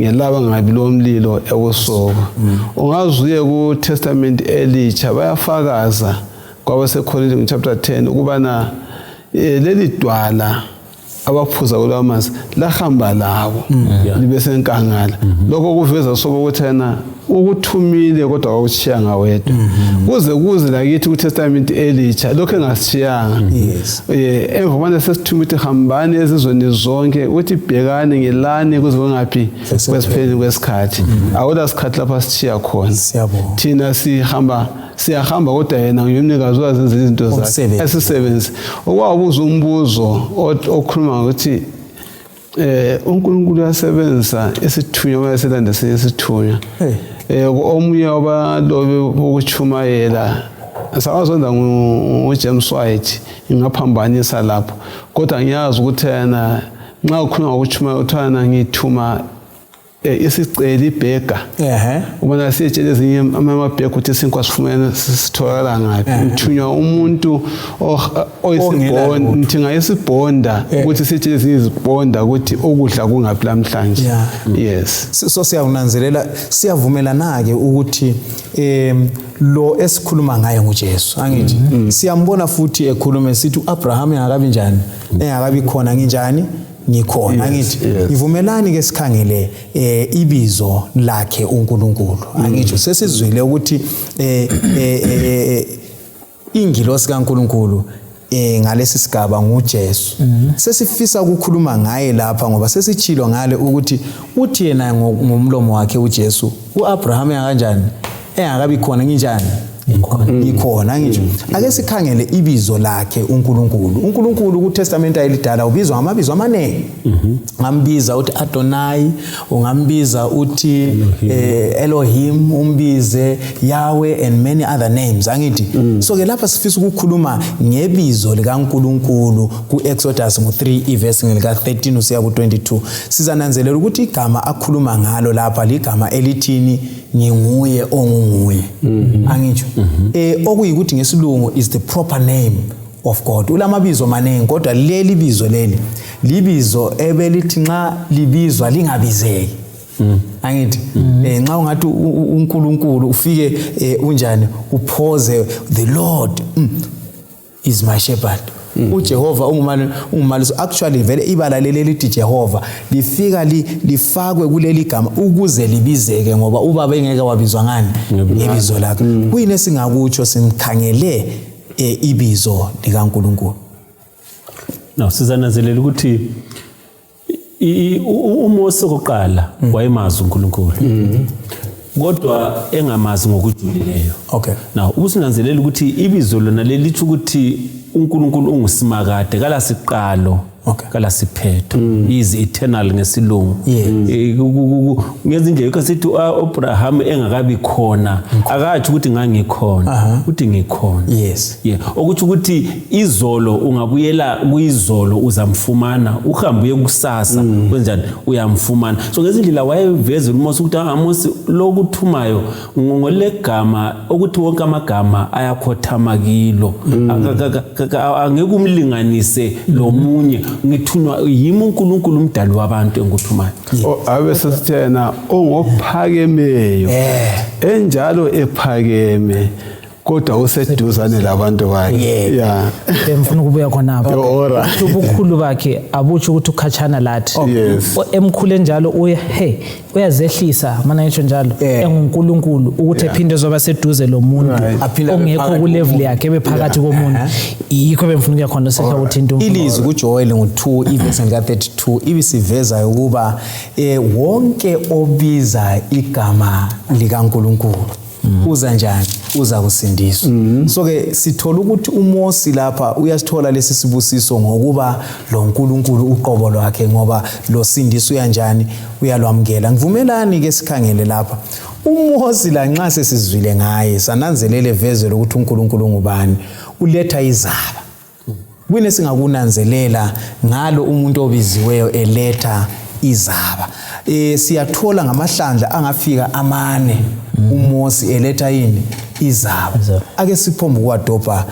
ngelaba ngabi lomlilo ebusuku ungazuye ku Testament elitsha bayafakaza kwabaseKorinte chapter 10 ukubana leli dwala abaphuza kulamanzi lahamba labo libe senkangala lokho kuveza sobo ukuthi ukuthumile kodwa awuchiya ngawedwa kuze lakithi ku Testament elitsha lokho engasishiyanga emva manje sesithumile hambani ezizweni zonke uthi bhekani ngelani kuze ngaphi kwesipheli kwesikhathi awula sikhathi lapha sichiya khona thina siyahamba kodwa yena ngiyomnikazi wazenza izinto zakhe esisebenzi okwabuza umbuzo okhuluma ukuthi uNkulunkulu uyasebenzisa isithunywa mayeselanda isithunywa omunye wabalobi ukuchumayela sawazonda nguJames White ingaphambanisa lapho kodwa ngiyazi ukuthi yena nxa ukhuluma ngokuchumaya uthana ngithuma isiceli ibhega ubona siyetshela ezinye amabhega ukuthi sinkwasifumene sitholakala ngaphi uthunywa umuntu oyisibonda nithinga isibonda ukuthi siyetshela ezinye izibonda ukuthi ukudla kungaphi namhlanje yes so siyakunanzelela siyavumelana ke ukuthi lo esikhuluma ngaye nguJesu angithi siyambona futhi ekhuluma sithi uAbraham engakabi njani engakabi khona nginjani ngikhona ngithi ivumelani ke sikhangele ibizo lakhe uNkulunkulu angithi sesizwile ukuthi ingilosi kaNkulunkulu ngalesi sigaba nguJesu sesifisa ukukhuluma ngaye lapha ngoba sesichilo ngale ukuthi uthi yena ngomlomo wakhe uJesu uAbraham kanjani engakabi khona nginjani ikhona ngisho ake sikhangele ibizo lakhe uNkulunkulu ku Testament elidala ubizwa ngamabizo amanengi ngambiza uthi Adonai ungambiza uthi Elohim umbize Yahweh and many other names angithi so ke lapha sifisa ukukhuluma ngebizo likaNkulunkulu ku Exodus 3 verse ngelika 13 usiya ku 22 sizananzelela ukuthi igama akhuluma ngalo lapha ligama elithini nginguye ongunguye angisho okuyikuthi ngesilungu is the proper name of God ulamabizo manengi kodwa leli bizo libizo ebelithi nxa libizwa lingabizeki angithi nxa ungathi uNkulunkulu ufike unjani uphoze the Lord is my shepherd uJehova ungumaliso actually vele ibala lelithi Jehova lifika lifakwe kuleli gama ukuze libizeke ngoba ubaba engeke wabizwa ngani ibizo lakhe kuyini singakutsho simkhangele ibizo likaNkulunkulu no sizanazelela ukuthi uMose oqala wayemazi uNkulunkulu kodwa engamazi ngokujulileyo okay now ubusinanzelela ukuthi ibizo lona lelithi ukuthi uNkulunkulu ungusimakade kala siqalo kala siphetho is eternal ngesilungu ngezindlela ukuthi uAbraham engakabi khona akathi ukuthi ngangikhona uthi ngikhona yes ukuthi ukuthi izolo ungabuyela kuyizolo uzamfumana uhambe uyekusasa kwenjani uyamfumana so ngezindlela wayeveza uMose ukuthi aMose lokuthumayo ngolegama ukuthi wonke amagama ayakhothama kilo angeke umlinganise lo munye ngithunywa yimi uNkulunkulu umdali wabantu enguthumayo abe sesithena ongophakemeyo enjalo ephakeme kodwa useduzane labantu bakhe. Yeah. Bemfuna ukubuya khonapho. Alright. Ubukhulu bakhe abutsho ukuthi ukhatshana lathi. Yes. Emkhulu njalo uyazehlisa mana ngisho njalo enguNkulunkulu ukuthi ephinde zoba seduze lo muntu ongekho ku level yakhe bephakathi komuntu. Yikho bemfuna ukuya khona sefa uthinta umuntu. Ilizwi kuJoel ngo2 ivesi ka32 ibisiveza ukuba wonke obiza igama likaNkulunkulu uza njani uza kusindiswa. So ke sithola ukuthi uMosi lapha uyasithola lesi sibusiso ngokuba lo nkulunkulu uqobo lwakhe ngoba lo sindiso uyanjani uyalwamkela. Ngivumelani ke sikhangele lapha uMosi la nxa sesizwile ngaye sananzelele vezelo ukuthi uNkulunkulu ngubani uletha izaba. Kwine singakunanzelela ngalo umuntu obiziweyo eletha izaba. Siyathola ngamahlandla angafika 4 uMosi eletha yini izaba. Ake siphombe kwadobha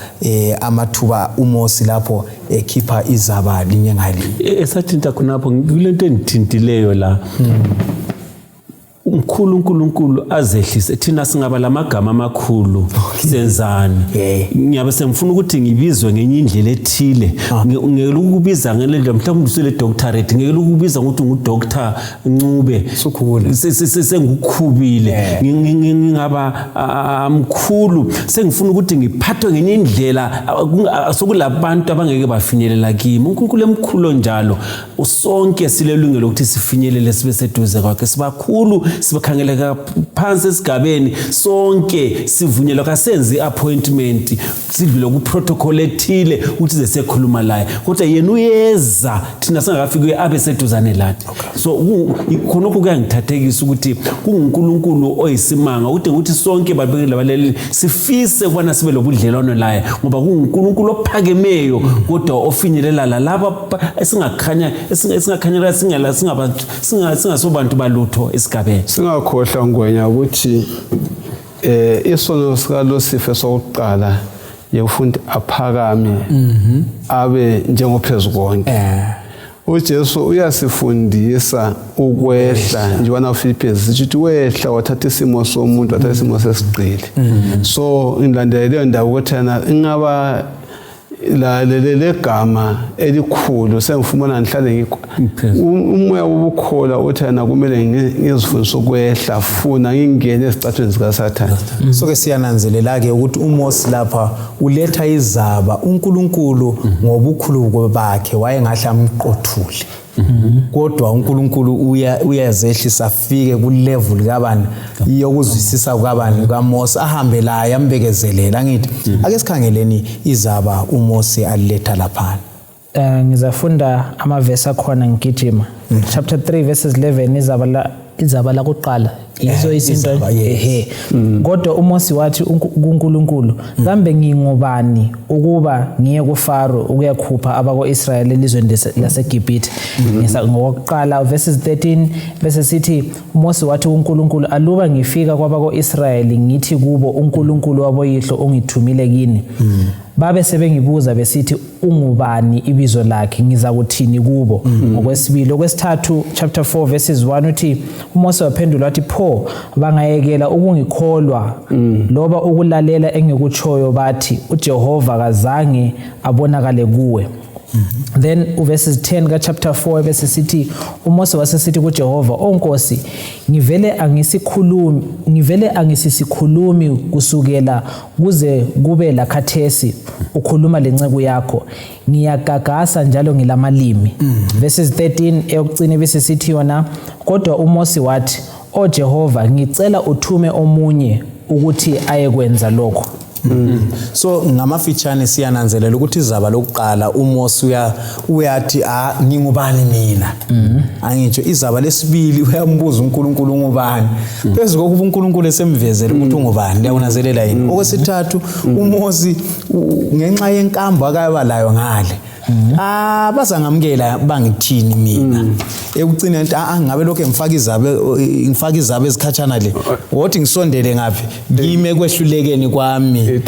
amathuba uMosi lapho ekhipha izaba linye ngalinye. Esathinta khonapho kulento endithintileyo la. uNkulunkulu azehlise thina singaba lamagama amakhulu senzani. Ngiyabe sengifuna ukuthi ngibizwe ngenye indlela ethile. Ngeke ukubiza ngelendlela mhlawumbe usele doctorate, ngeke ukubiza ukuthi ngudoctor Ncube Sukhula sengukhubile, ngingaba mkhulu sengifuna ukuthi ngiphathwe ngenye indlela sokulabantu abangeke bafinyelela kimi. uNkulunkulu emkhulu njalo usonke silelungelo ukuthi sifinyelele sibe seduze kwakhe, sibakhulu sibakhangeleka phansi esigabeni, sonke sivunyelwa kasenzi appointment sidlule ku protocol ethile ukuthi sesekhuluma laye, kodwa yena uyeza thina singakafiki abe seduzane lathi. So khonokho kuyangithathekisa ukuthi kuNkulunkulu oyisimanga ukuthi sonke babekele baleli sifise kubana sibe lobudlelwano laye, ngoba kuNkulunkulu ophakemeyo kodwa ofinyelela laba esingakhanya singasobantu balutho esigabeni. Singakhohlwa ngwenya ukuthi isono sikaLucifer sokuqala yekufunda aphakame abe njengophezu konke. uJesu uyasifundisa ukwehla njengoba uFilipi sithi wehla wathatha isimo somuntu wathatha isimo sesigqili. So ngilandela leyo ndawo ukuthi ingaba le gama elikhulu sengifumana ngihlale umoya wobukhola uthana kumele ngizifundise ukwehla funa ngingene ezicathweni zikaSathane. So ke siyananzelela ke ukuthi uMosi lapha uletha izaba uNkulunkulu ngobukhulu bakhe wayengahla amqothule. Kodwa uNkulunkulu uyazehlisa afike ku level kabani yokuzwisisa kabani kaMosi ahambe la yambekezelela ngithi ake sikhangeleni izaba uMosi aliletha lapha. Ngizafunda amavesi akhona ngigijima. Chapter 3 verses 11 izaba la kuqala yizo izinto kodwa uMosi wathi kuNkulunkulu kambe ngingobani ukuba ngiye kuFaro ukuyakhupha abako-Israyeli elizweni laseGibhithe. Ngokuqala verses 13 bese sithi uMosi wathi kuNkulunkulu aluba ngifika kwabako-Israyeli ngithi kubo uNkulunkulu waboyihlo ongithumile kini babe sebengibuza besithi ungubani ibizo lakhe ngizakuthini kubo. Ngokwesibili okwesithathu chapter 4 verses 1 uthi uMosi waphendula wathi pho bangayekela ukungikholwa loba ukulalela engikutshoyo bathi uJehova kazange abonakale kuwe. Then verses 10 ka chapter 4 bese sithi uMosi wasesithi kuJehova onkosi ngivele angisisikhulumi kusukela kuze kube lakhathesi ukhuluma lenceke yakho ngiyagagasa njalo ngilamalimi. Verses 13 eyokugcina bese sithi yona kodwa uMosi wathi o Jehova ngicela uthume omunye ukuthi ayekwenza lokho. So ngamafitshane siyananzelela ukuthi izaba lokuqala uMosi uyathi ngingubani mina. Angitsho izaba lesibili uyambuza uNkulunkulu ngubani. Phezulu kokuba uNkulunkulu esemvezela ukuthi ungubani liyakunanzelela yini. Okwesithathu uMosi ngenxa yenkambo akaba layo ngale bazangamkela bangithini mina ekucina ngabe lokho ngifaka izaba ezikhatshana le wothi ngisondele ngaphi ngime kwehlulekeni kwami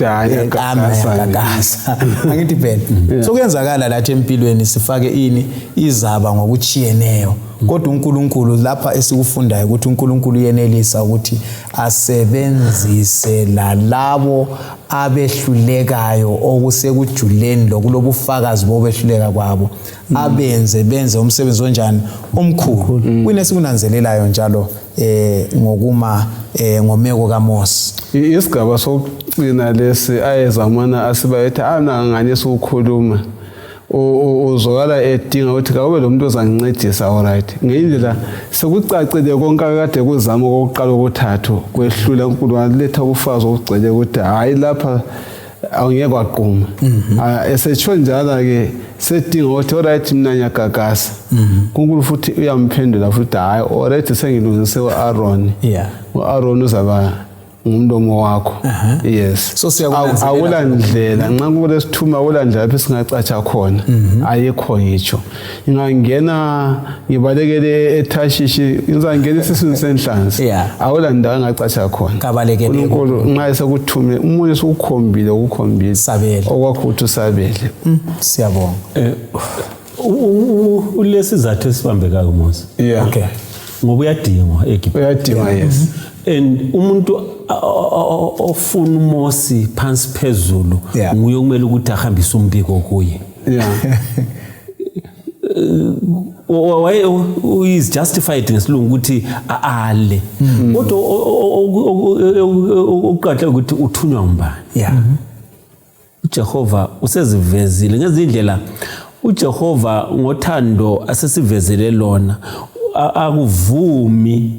ngagasa angithi phela so kuyenzakala lathi empilweni sifake izaba ngokuchiyeneyo kodwa uNkulunkulu lapha esikufundayo ukuthi uNkulunkulu uyenelisa ukuthi asebenzise lalabo abehlulekayo okusekujuleni lokulobufakazi bobehluleka kwabo benze umsebenzi onjani omkhulu kunesikunanzelelayo njalo ngokuma ngomeko kaMose. Isigaba sokucina lesi ayezamana asibayethe anganganisa ukukhuluma uzokala edinga ukuthi kube lo muntu ozangincedisa alright ngiyindlela sekucacile konke akade kuzama okokuqala okuthathu kwehlula uNkulunkulu waletha ubufazi okugcwele ukuthi hayi lapha awungeke kwaqhuma esetsho njalo ke sedinga ukuthi alright mina ngiyagagasa uNkulunkulu futhi uyamphendula futhi hayi alright sengilungise uAaron uAaron uzaba ngumlomo wakho yes so siyakwenza awulandlela nxa kulesithuma awulandlela lapho singacatsha khona ayikho ngitsho ingangena ngibalekele eTashishi ngizangena isizwe senhlanzi awulandela ngacatsha khona kabalekele uNkulunkulu nxa esekuthume umunye sokukhombile ukukhombile sabele okwakho uthi usabele siyabonga ulesizathu esibambeka kuMose okay ngoba uyadingwa eGibhithe uyadingwa yes and umuntu ofuna uMose phansi phezulu nguye kumele ukuthi ahambise umbiko kuye why is justified ngesilungu ukuthi ale kodwa oqaqe ukuthi uthunywa ngubani uJehova usezivezile ngezindlela uJehova ngothando asesivezele lona akuvumi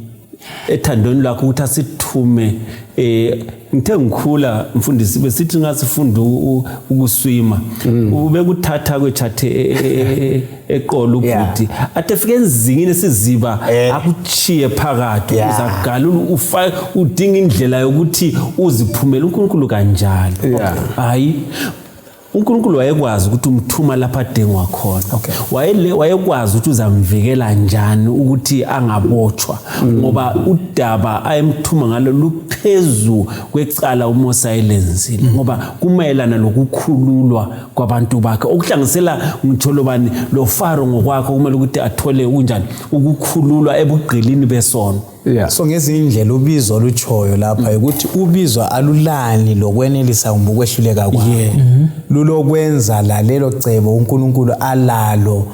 ethandweni lakho ukuthi asithume ngithe ngikhula mfundisi besithi ngasifunda ukuswima ube kuthatha kwechathe eqolo ubhuti athe fike enzingine siziba akuchiye phakathi uzagala udinga indlela yokuthi uziphumele uNkulunkulu kanjalo hayi uNkulunkulu wayekwazi ukuthi umthuma lapha adengwa khona wayekwazi ukuthi uzamvikela njani ukuthi angabotshwa ngoba udaba ayemthuma ngalo luphezu kwecala uMose ayelenzile ngoba kumayelana lokukhululwa kwabantu bakhe okuhlanganisela ngitholobani lo Faro ngokwakho kumele ukuthi athole kunjani ukukhululwa ebugqilini besono so ngezindlela ubizo luchoyo lapha ukuthi ubizwa alulani lokwenelisa ngokwehluleka kwakhe lulokwenza lalelo cebo uNkulunkulu alalo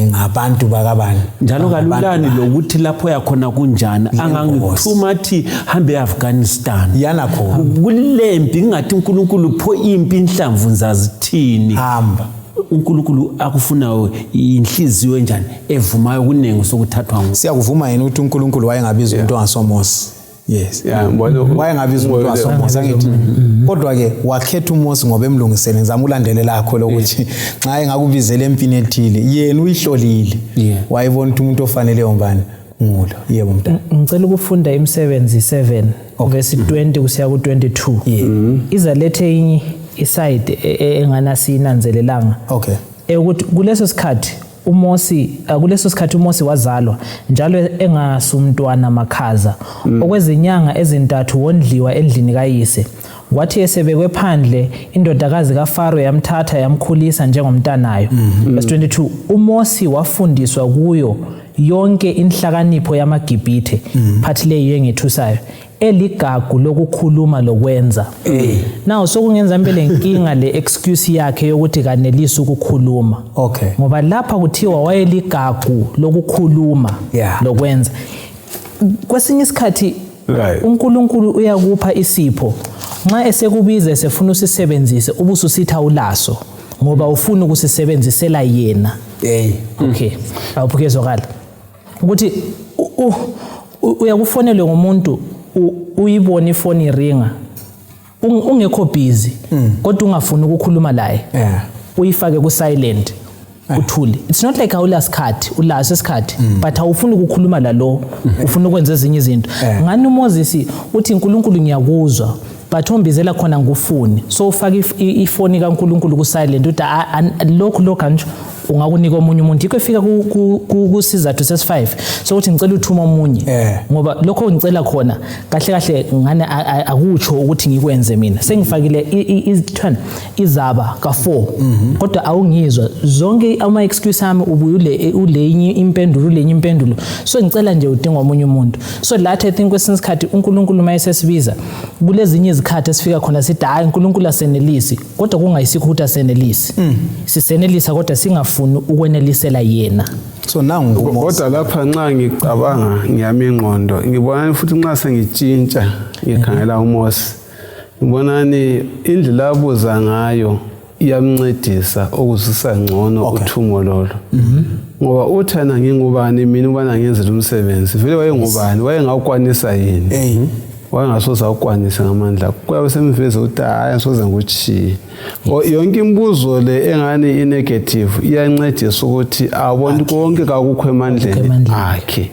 ngabantu bakabani njalo kalulani lokuthi lapho yakhona kunjani angangithuma athi hambe eAfghanistan yana khona kulempi ngathi uNkulunkulu pho impi inhlamvu nzazithini hamba uNkulunkulu akufunayo inhliziyo enjani evumayo kunengo sokuthathwa ngo siyakuvuma yena ukuthi uNkulunkulu wayengabiza umuntu ongasoMose yes wayengabiza umuntu ongasoMose angithi kodwa ke wakhetha uMose ngoba emlungisele ngizama ulandelela lakho lokuthi nxa engakubizela empini ethile yena uyihlolile wayibona ukuthi umuntu ofanele yombani ngulo yebo mntana ngicela ukufunda imisebenzi 7 verse 20 kusiya ku22 izalethe inyi iside enganasiyinanzelelanga ukuthi kuleso sikhathi uMose wazalwa njalo engasumntwana makhaza okwezinyanga ezintathu wondliwa endlini kayise wathi esebekwe phandle indodakazi kaFaro yamthatha yamkhulisa njengomntanayo verse 22 uMose wafundiswa kuyo yonke inhlakanipho yamaGibhithe phathi leyo engethusayo eligagu lokukhuluma lokwenza now sokungenza impela inkinga le excuse yakhe yokuthi kanelisa ukukhuluma ngoba lapha kuthiwa wayeligagu lokukhuluma lokwenza kwesinye isikhathi uNkulunkulu uyakupha isipho nxa esekubiza esefuna usisebenzise ubususitha ulaso ngoba ufuna ukusisebenzisela yena awuphukezwakala ukuthi uyakufonelwe ngumuntu uyibona ifoni iringa ungekho busy kodwa ungafuni ukukhuluma naye uyifake ku silent uthule it's not like awulasikhathi ulaso isikhathi but awufuni ukukhuluma lalo ufuna ukwenza ezinye izinto ngani uMoses uthi uNkulunkulu ngiyakuzwa but ombizela khona ngufuni so ufaka ifoni kaNkulunkulu ku silent uthi lokho kanje ungakunika omunye umuntu iko efika kusizathu sesi5 sokuthi ngicela uthuma omunye ngoba lokho ngicela khona kahle kahle ngane akutsho ukuthi ngikwenze mina sengifakile izaba ka4 kodwa awungizwa zonke ama excuse ami ubuyule ulenye impendulo so ngicela nje udinga omunye umuntu so lathi I think kwesinsikhathi uNkulunkulu mayesesibiza kulezinye izikhathi esifika khona sithi hayi uNkulunkulu asenelisi kodwa kungayisikho ukuthi asenelisi sisenelisa kodwa singafuni ukwenelisela yena so nangu kodwa lapha nxa ngicabanga ngiyami ingqondo ngibona futhi nxa sengitshintsha ngikhangela uMose ngibonani indlela abuza ngayo iyamncedisa ukuzisa ngcono uthumo lolo ngoba uthana ngingubani mina ubana ngenzela umsebenzi vele wayengubani wayengakwanisa yini wangasoza ukwanisa ngamandla kuyabe semveze uthi hayi soze ngikuchiye yonke imibuzo le engani inegative iyancedisa ukuthi abone konke kakukho emandleni akhe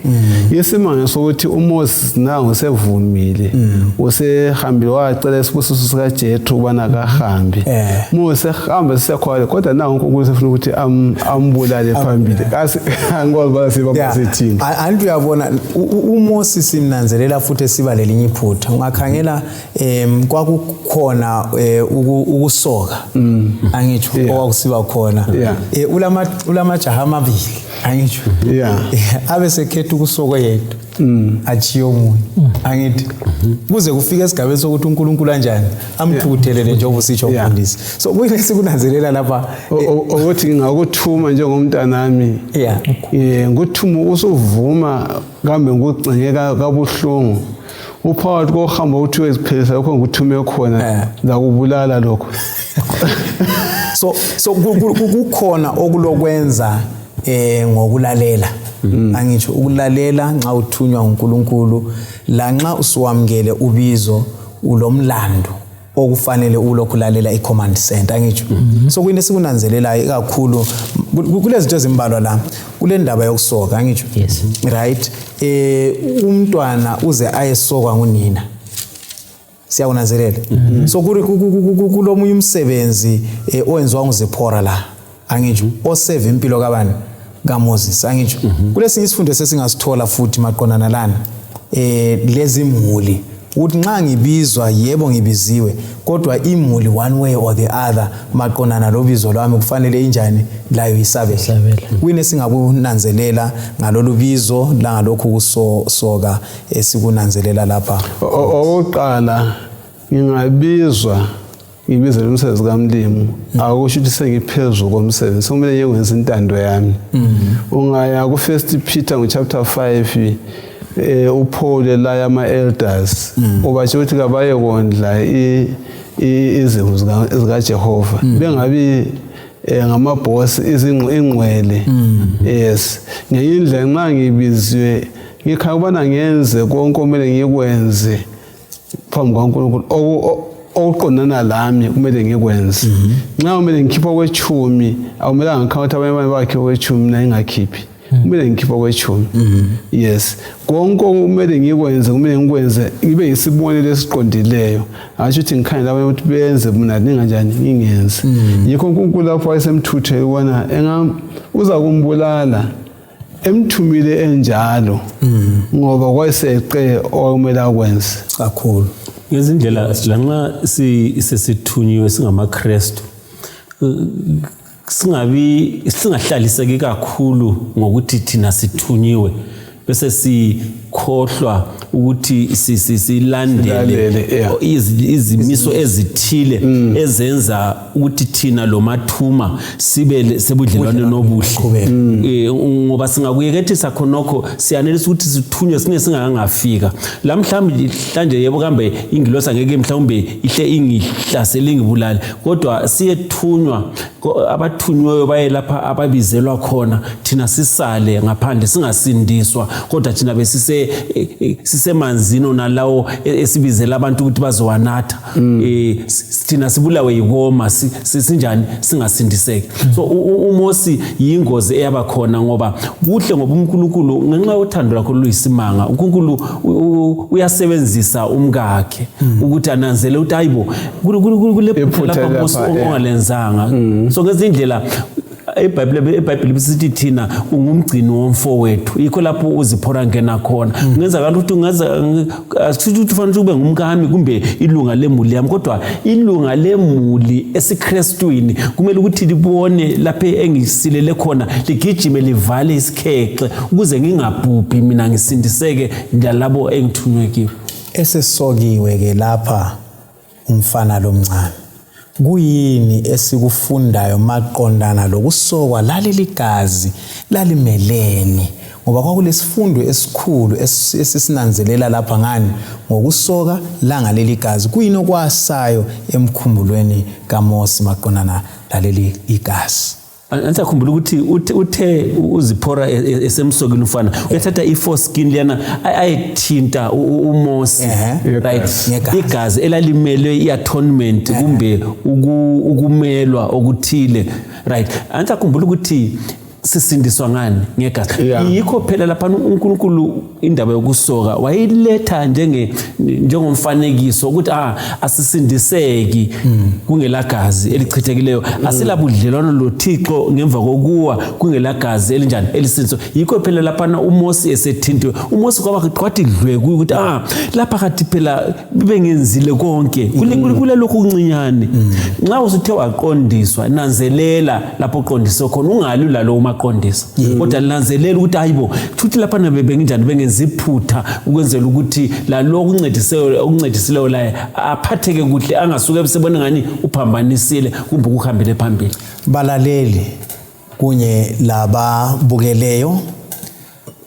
isimanga sokuthi uMoses nangu sevumile usehambile wacela isibusiso sika Jethro ubana kahambe Mose hamba sisekhwale kodwa nangu uNkulunkulu sefuna ukuthi ambulale phambili kasi angikwazi basiba basithini antu uyabona uMoses simnanzelela futhi esiba lelinye iphutha ungakhangela kwakukhona ukusoka angitsho okwakusiba khona ulama jaha amabili angitsho abe sekhetha ukusokwa yedwa achiyo umuntu angithi kuze kufike esigabeni sokuthi uNkulunkulu kanjani amthukuthelele njengoba usitsho umfundisi so kuyini sikunanzelela lapha ukuthi ngingakuthuma njengomntanami ngikuthuma usuvuma kambe ngikucengeka kabuhlungu uphakathi kohamba uthi weziphelisa lokho ngikuthume khona ngakubulala lokho so kukhona okulokwenza ngokulalela angitsho ukulalela nxa uthunywa uNkulunkulu la nxa usuwamkele ubizo ulomlando okufanele ulokhulalela icommand center angitsho so kuyini sikunanzelelayo kakhulu kulezinto ezimbalwa la kule ndaba yokusoka angitsho right umntwana uze ayesokwa ngunina siyakunanzelela so kulomunye umsebenzi owenziwa nguZiphora la angitsho oseve impilo kabani kaMoses angitsho kulesinye isifundo sesingasithola futhi maqondana lana lezi imhuli uthi nxa ngibizwa yebo ngibiziwe kodwa imhuli one way or the other maqondana lobizo lwami kufanele injani layo isabela kuyini singakunanzelela ngalolu bizo la ngalokho kusoka esikunanzelela lapha oqala ngingabizwa ngibizela umsebenzi kaMlimu akusho ukuthi sengiphezulu komsebenzi kumele ngiyenze intando yami ungaya ku First Peter chapter 5 uPaul elaya ama elders obatsho ukuthi kabaye kondla izimo zika Jehova bengabi ngamaboss izingcwele yes ngiyindlela nxa ngibiziwe ngikhaya ubana ngenze konke kumele ngikwenze phambi kaNkulunkulu okuqondana lami kumele ngikwenze nxa kumele ngikhipha kwe10 awumela ngikhawutha abanye bakhe kwe10 mina ngingakhiphi kumele ngikhipha kwe10 yes konke kumele ngikwenze kumele ngikwenze ngibe yisibonelo esiqondileyo asho ukuthi ngikhanya labanye ukuthi benze mina ninganjani ngingenze yikho uNkulunkulu lapho wayesemthuthe ubona uza kumbulala emthumile enjalo ngoba kwayeseqe okumele akwenze kakhulu ngezindlela lanxa sisithunyiwe singamaKristu singahlaliseki kakhulu ngokuthi thina sithunyiwe bese sikhohlwa ukuthi silandele izimiso ezithile ezenza ukuthi thina lo mathuma sibe sebudlelwane nobuhle ngoba singakuyekethisa khonokho siyanelisa ukuthi sithunywe singangafika la mhlanje yebo kambe ingilosi ngeke mhlawumbe ihle ingihlasele ingibulale kodwa siyethunywa abathunyweyo baye lapha ababizelwa khona thina sisale ngaphandle singasindiswa kodwa thina sisemanzini nalawo esibizela abantu ukuthi bazowanatha thina sibulawe yikoma sinjani singasindiseki so uMosi yingozi eyaba khona ngoba kuhle ngoba uNkulunkulu ngenxa yothando lakho luyisimanga uNkulunkulu uyasebenzisa umkakhe ukuthi ananzele ukuthi hayibo kule phutha lapha uMosi ongalenzanga so ngezindlela eBhayibheli bisithi thina ungumgcini womfowethu yikho lapho uZiphora ngena khona ngenza kanti ukuthi asithi ukuthi ufanele ube ngumkami kumbe ilunga lemuli yami kodwa ilunga lemuli esiKristwini kumele ukuthi libone lapho engisilele khona ligijime livale isikhexhe ukuze ngingabhubhi mina ngisindiseke njalabo engithunywe kibo esesokiwe ke lapha umfana lomncane kuyini esikufundayo maqondana lokusokwa laleli gazi lalimeleni ngoba kwakulesifundo esikhulu esisinanzelela lapha ngani ngokusoka langaleli gazi kuyini okwasayo emkhumbulweni kaMose maqondana laleli igazi Angisakhumbula ukuthi uthe uZiphora esemsokile umfana uyathatha i-foreskin liyana ayithinta uMose right igazi elalimele iatonement kumbe ukumelwa okuthile right angisakhumbula ukuthi sisindiswa ngani ngegazi yikho phela lapha uNkulunkulu indaba yokusoka wayiletha njengomfanekiso ukuthi asisindiseki kungelagazi elichithekileyo asilabudlelwano loThixo ngemva kokuwa kungelagazi elinjani elisindiso yikho phela lapha uMose esethintiwe uMose kwathi dlwe ukuthi lapha kathi phela bengenzile konke kule lokhu kuncinyane nxa usuthe waqondiswa nanzelela lapho uqondiswe khona ungali lalo maqondisa kodwa lanzelela ukuthi hayibo futhi lapha benginjani bengeziphutha ukwenzela ukuthi lalo okuncedisileyo la aphatheke kuhle angasuke ebesebona ngani uphambanisile kumbe ukuhambele phambili balaleli kunye lababukeleyo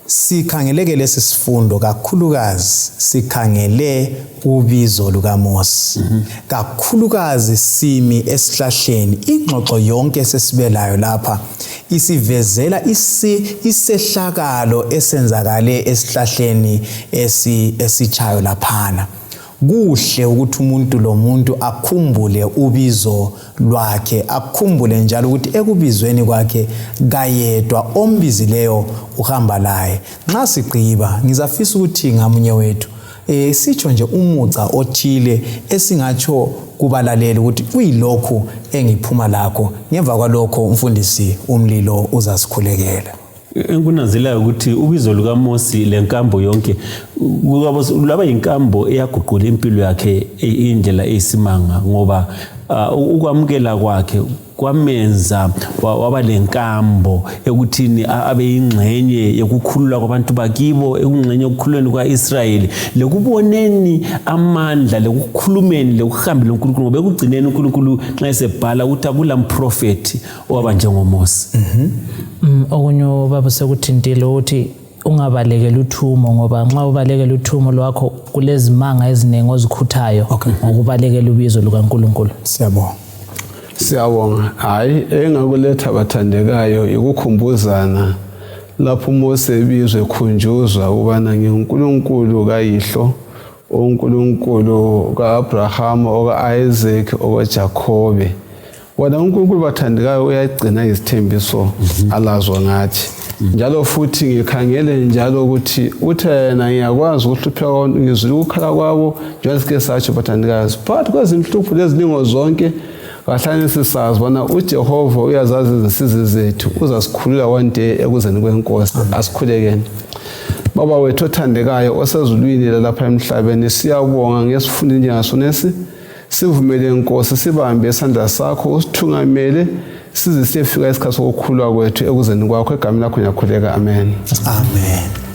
sikhangeleke lesi sifundo kakhulukazi sikhangele ubizo lukaMose kakhulukazi simi esihlahleni ingxoxo yonke sesibelayo lapha isivezela isehlakalo esenzakale esihlahleni esichayo laphana kuhle ukuthi umuntu lo muntu akhumbule ubizo lwakhe akhumbule njalo ukuthi ekubizweni kwakhe kayedwa ombizileyo uhamba laye nxa sigqiba ngizafisa ukuthi ngamunye wethu sitsho nje umuca othile esingatsho kubalaleli ukuthi kuyilokhu engiphuma lakho ngemva kwalokho umfundisi umlilo uzasikhulekela enkunanzelayo ukuthi ubizo lukaMose lenkambo yonke laba inkambo eyaguqula impilo yakhe indlela eyisimanga ngoba ukwamukela kwakhe kwamenza waba lenkambo ekuthini abe ingxenye yokukhulula kwabantu bakibo ekungxenye ukukhululweni kwaIsrayeli lekuboneni amandla lekukhulumeni lekuhambela uNkulunkulu ngoba ekugcineni uNkulunkulu nxa esebhala ukuthi akulamprofeti owaba njengoMose okunye baba sekuthintile ukuthi ungabalekela uthumo ngoba nxa ubalekela uthumo lwakho kulezimanga eziningi ozikhuthayo ngokubalekela ubizo lukaNkulunkulu Siyabonga hayi engakuletha bathandekayo ikukhumbuzana lapho uMose ebizwe khunjuzwa ubana ngiNkulunkulu kayihlo uNkulunkulu kaAbraham okaIsaac okaJakobe wona uNkulunkulu bathandekayo uyagcina izithembiso alazo ngathi njalo futhi ngikhangele njalo ukuthi uthena ngiyakwazi ukuhlupheka ngizwile ukukhala kwabo njengoba satsho bathandekayo phakathi kwezinhlupho leziningo zonke kahlanye sisazi bona uJehova uyazazi izinsizi zethu uzasikhulula one day ekuzeni kwenkosi asikhulekeni baba wethu othandekayo osezulwini lapha emhlabeni siyabonga ngesifundo njengasonesi sivumele inkosi sibambe isandla sakho usithungamele size siyefika isikhathi sokukhulwa kwethu ekuzeni kwakho egameni lakho ngiyakhuleka amen amen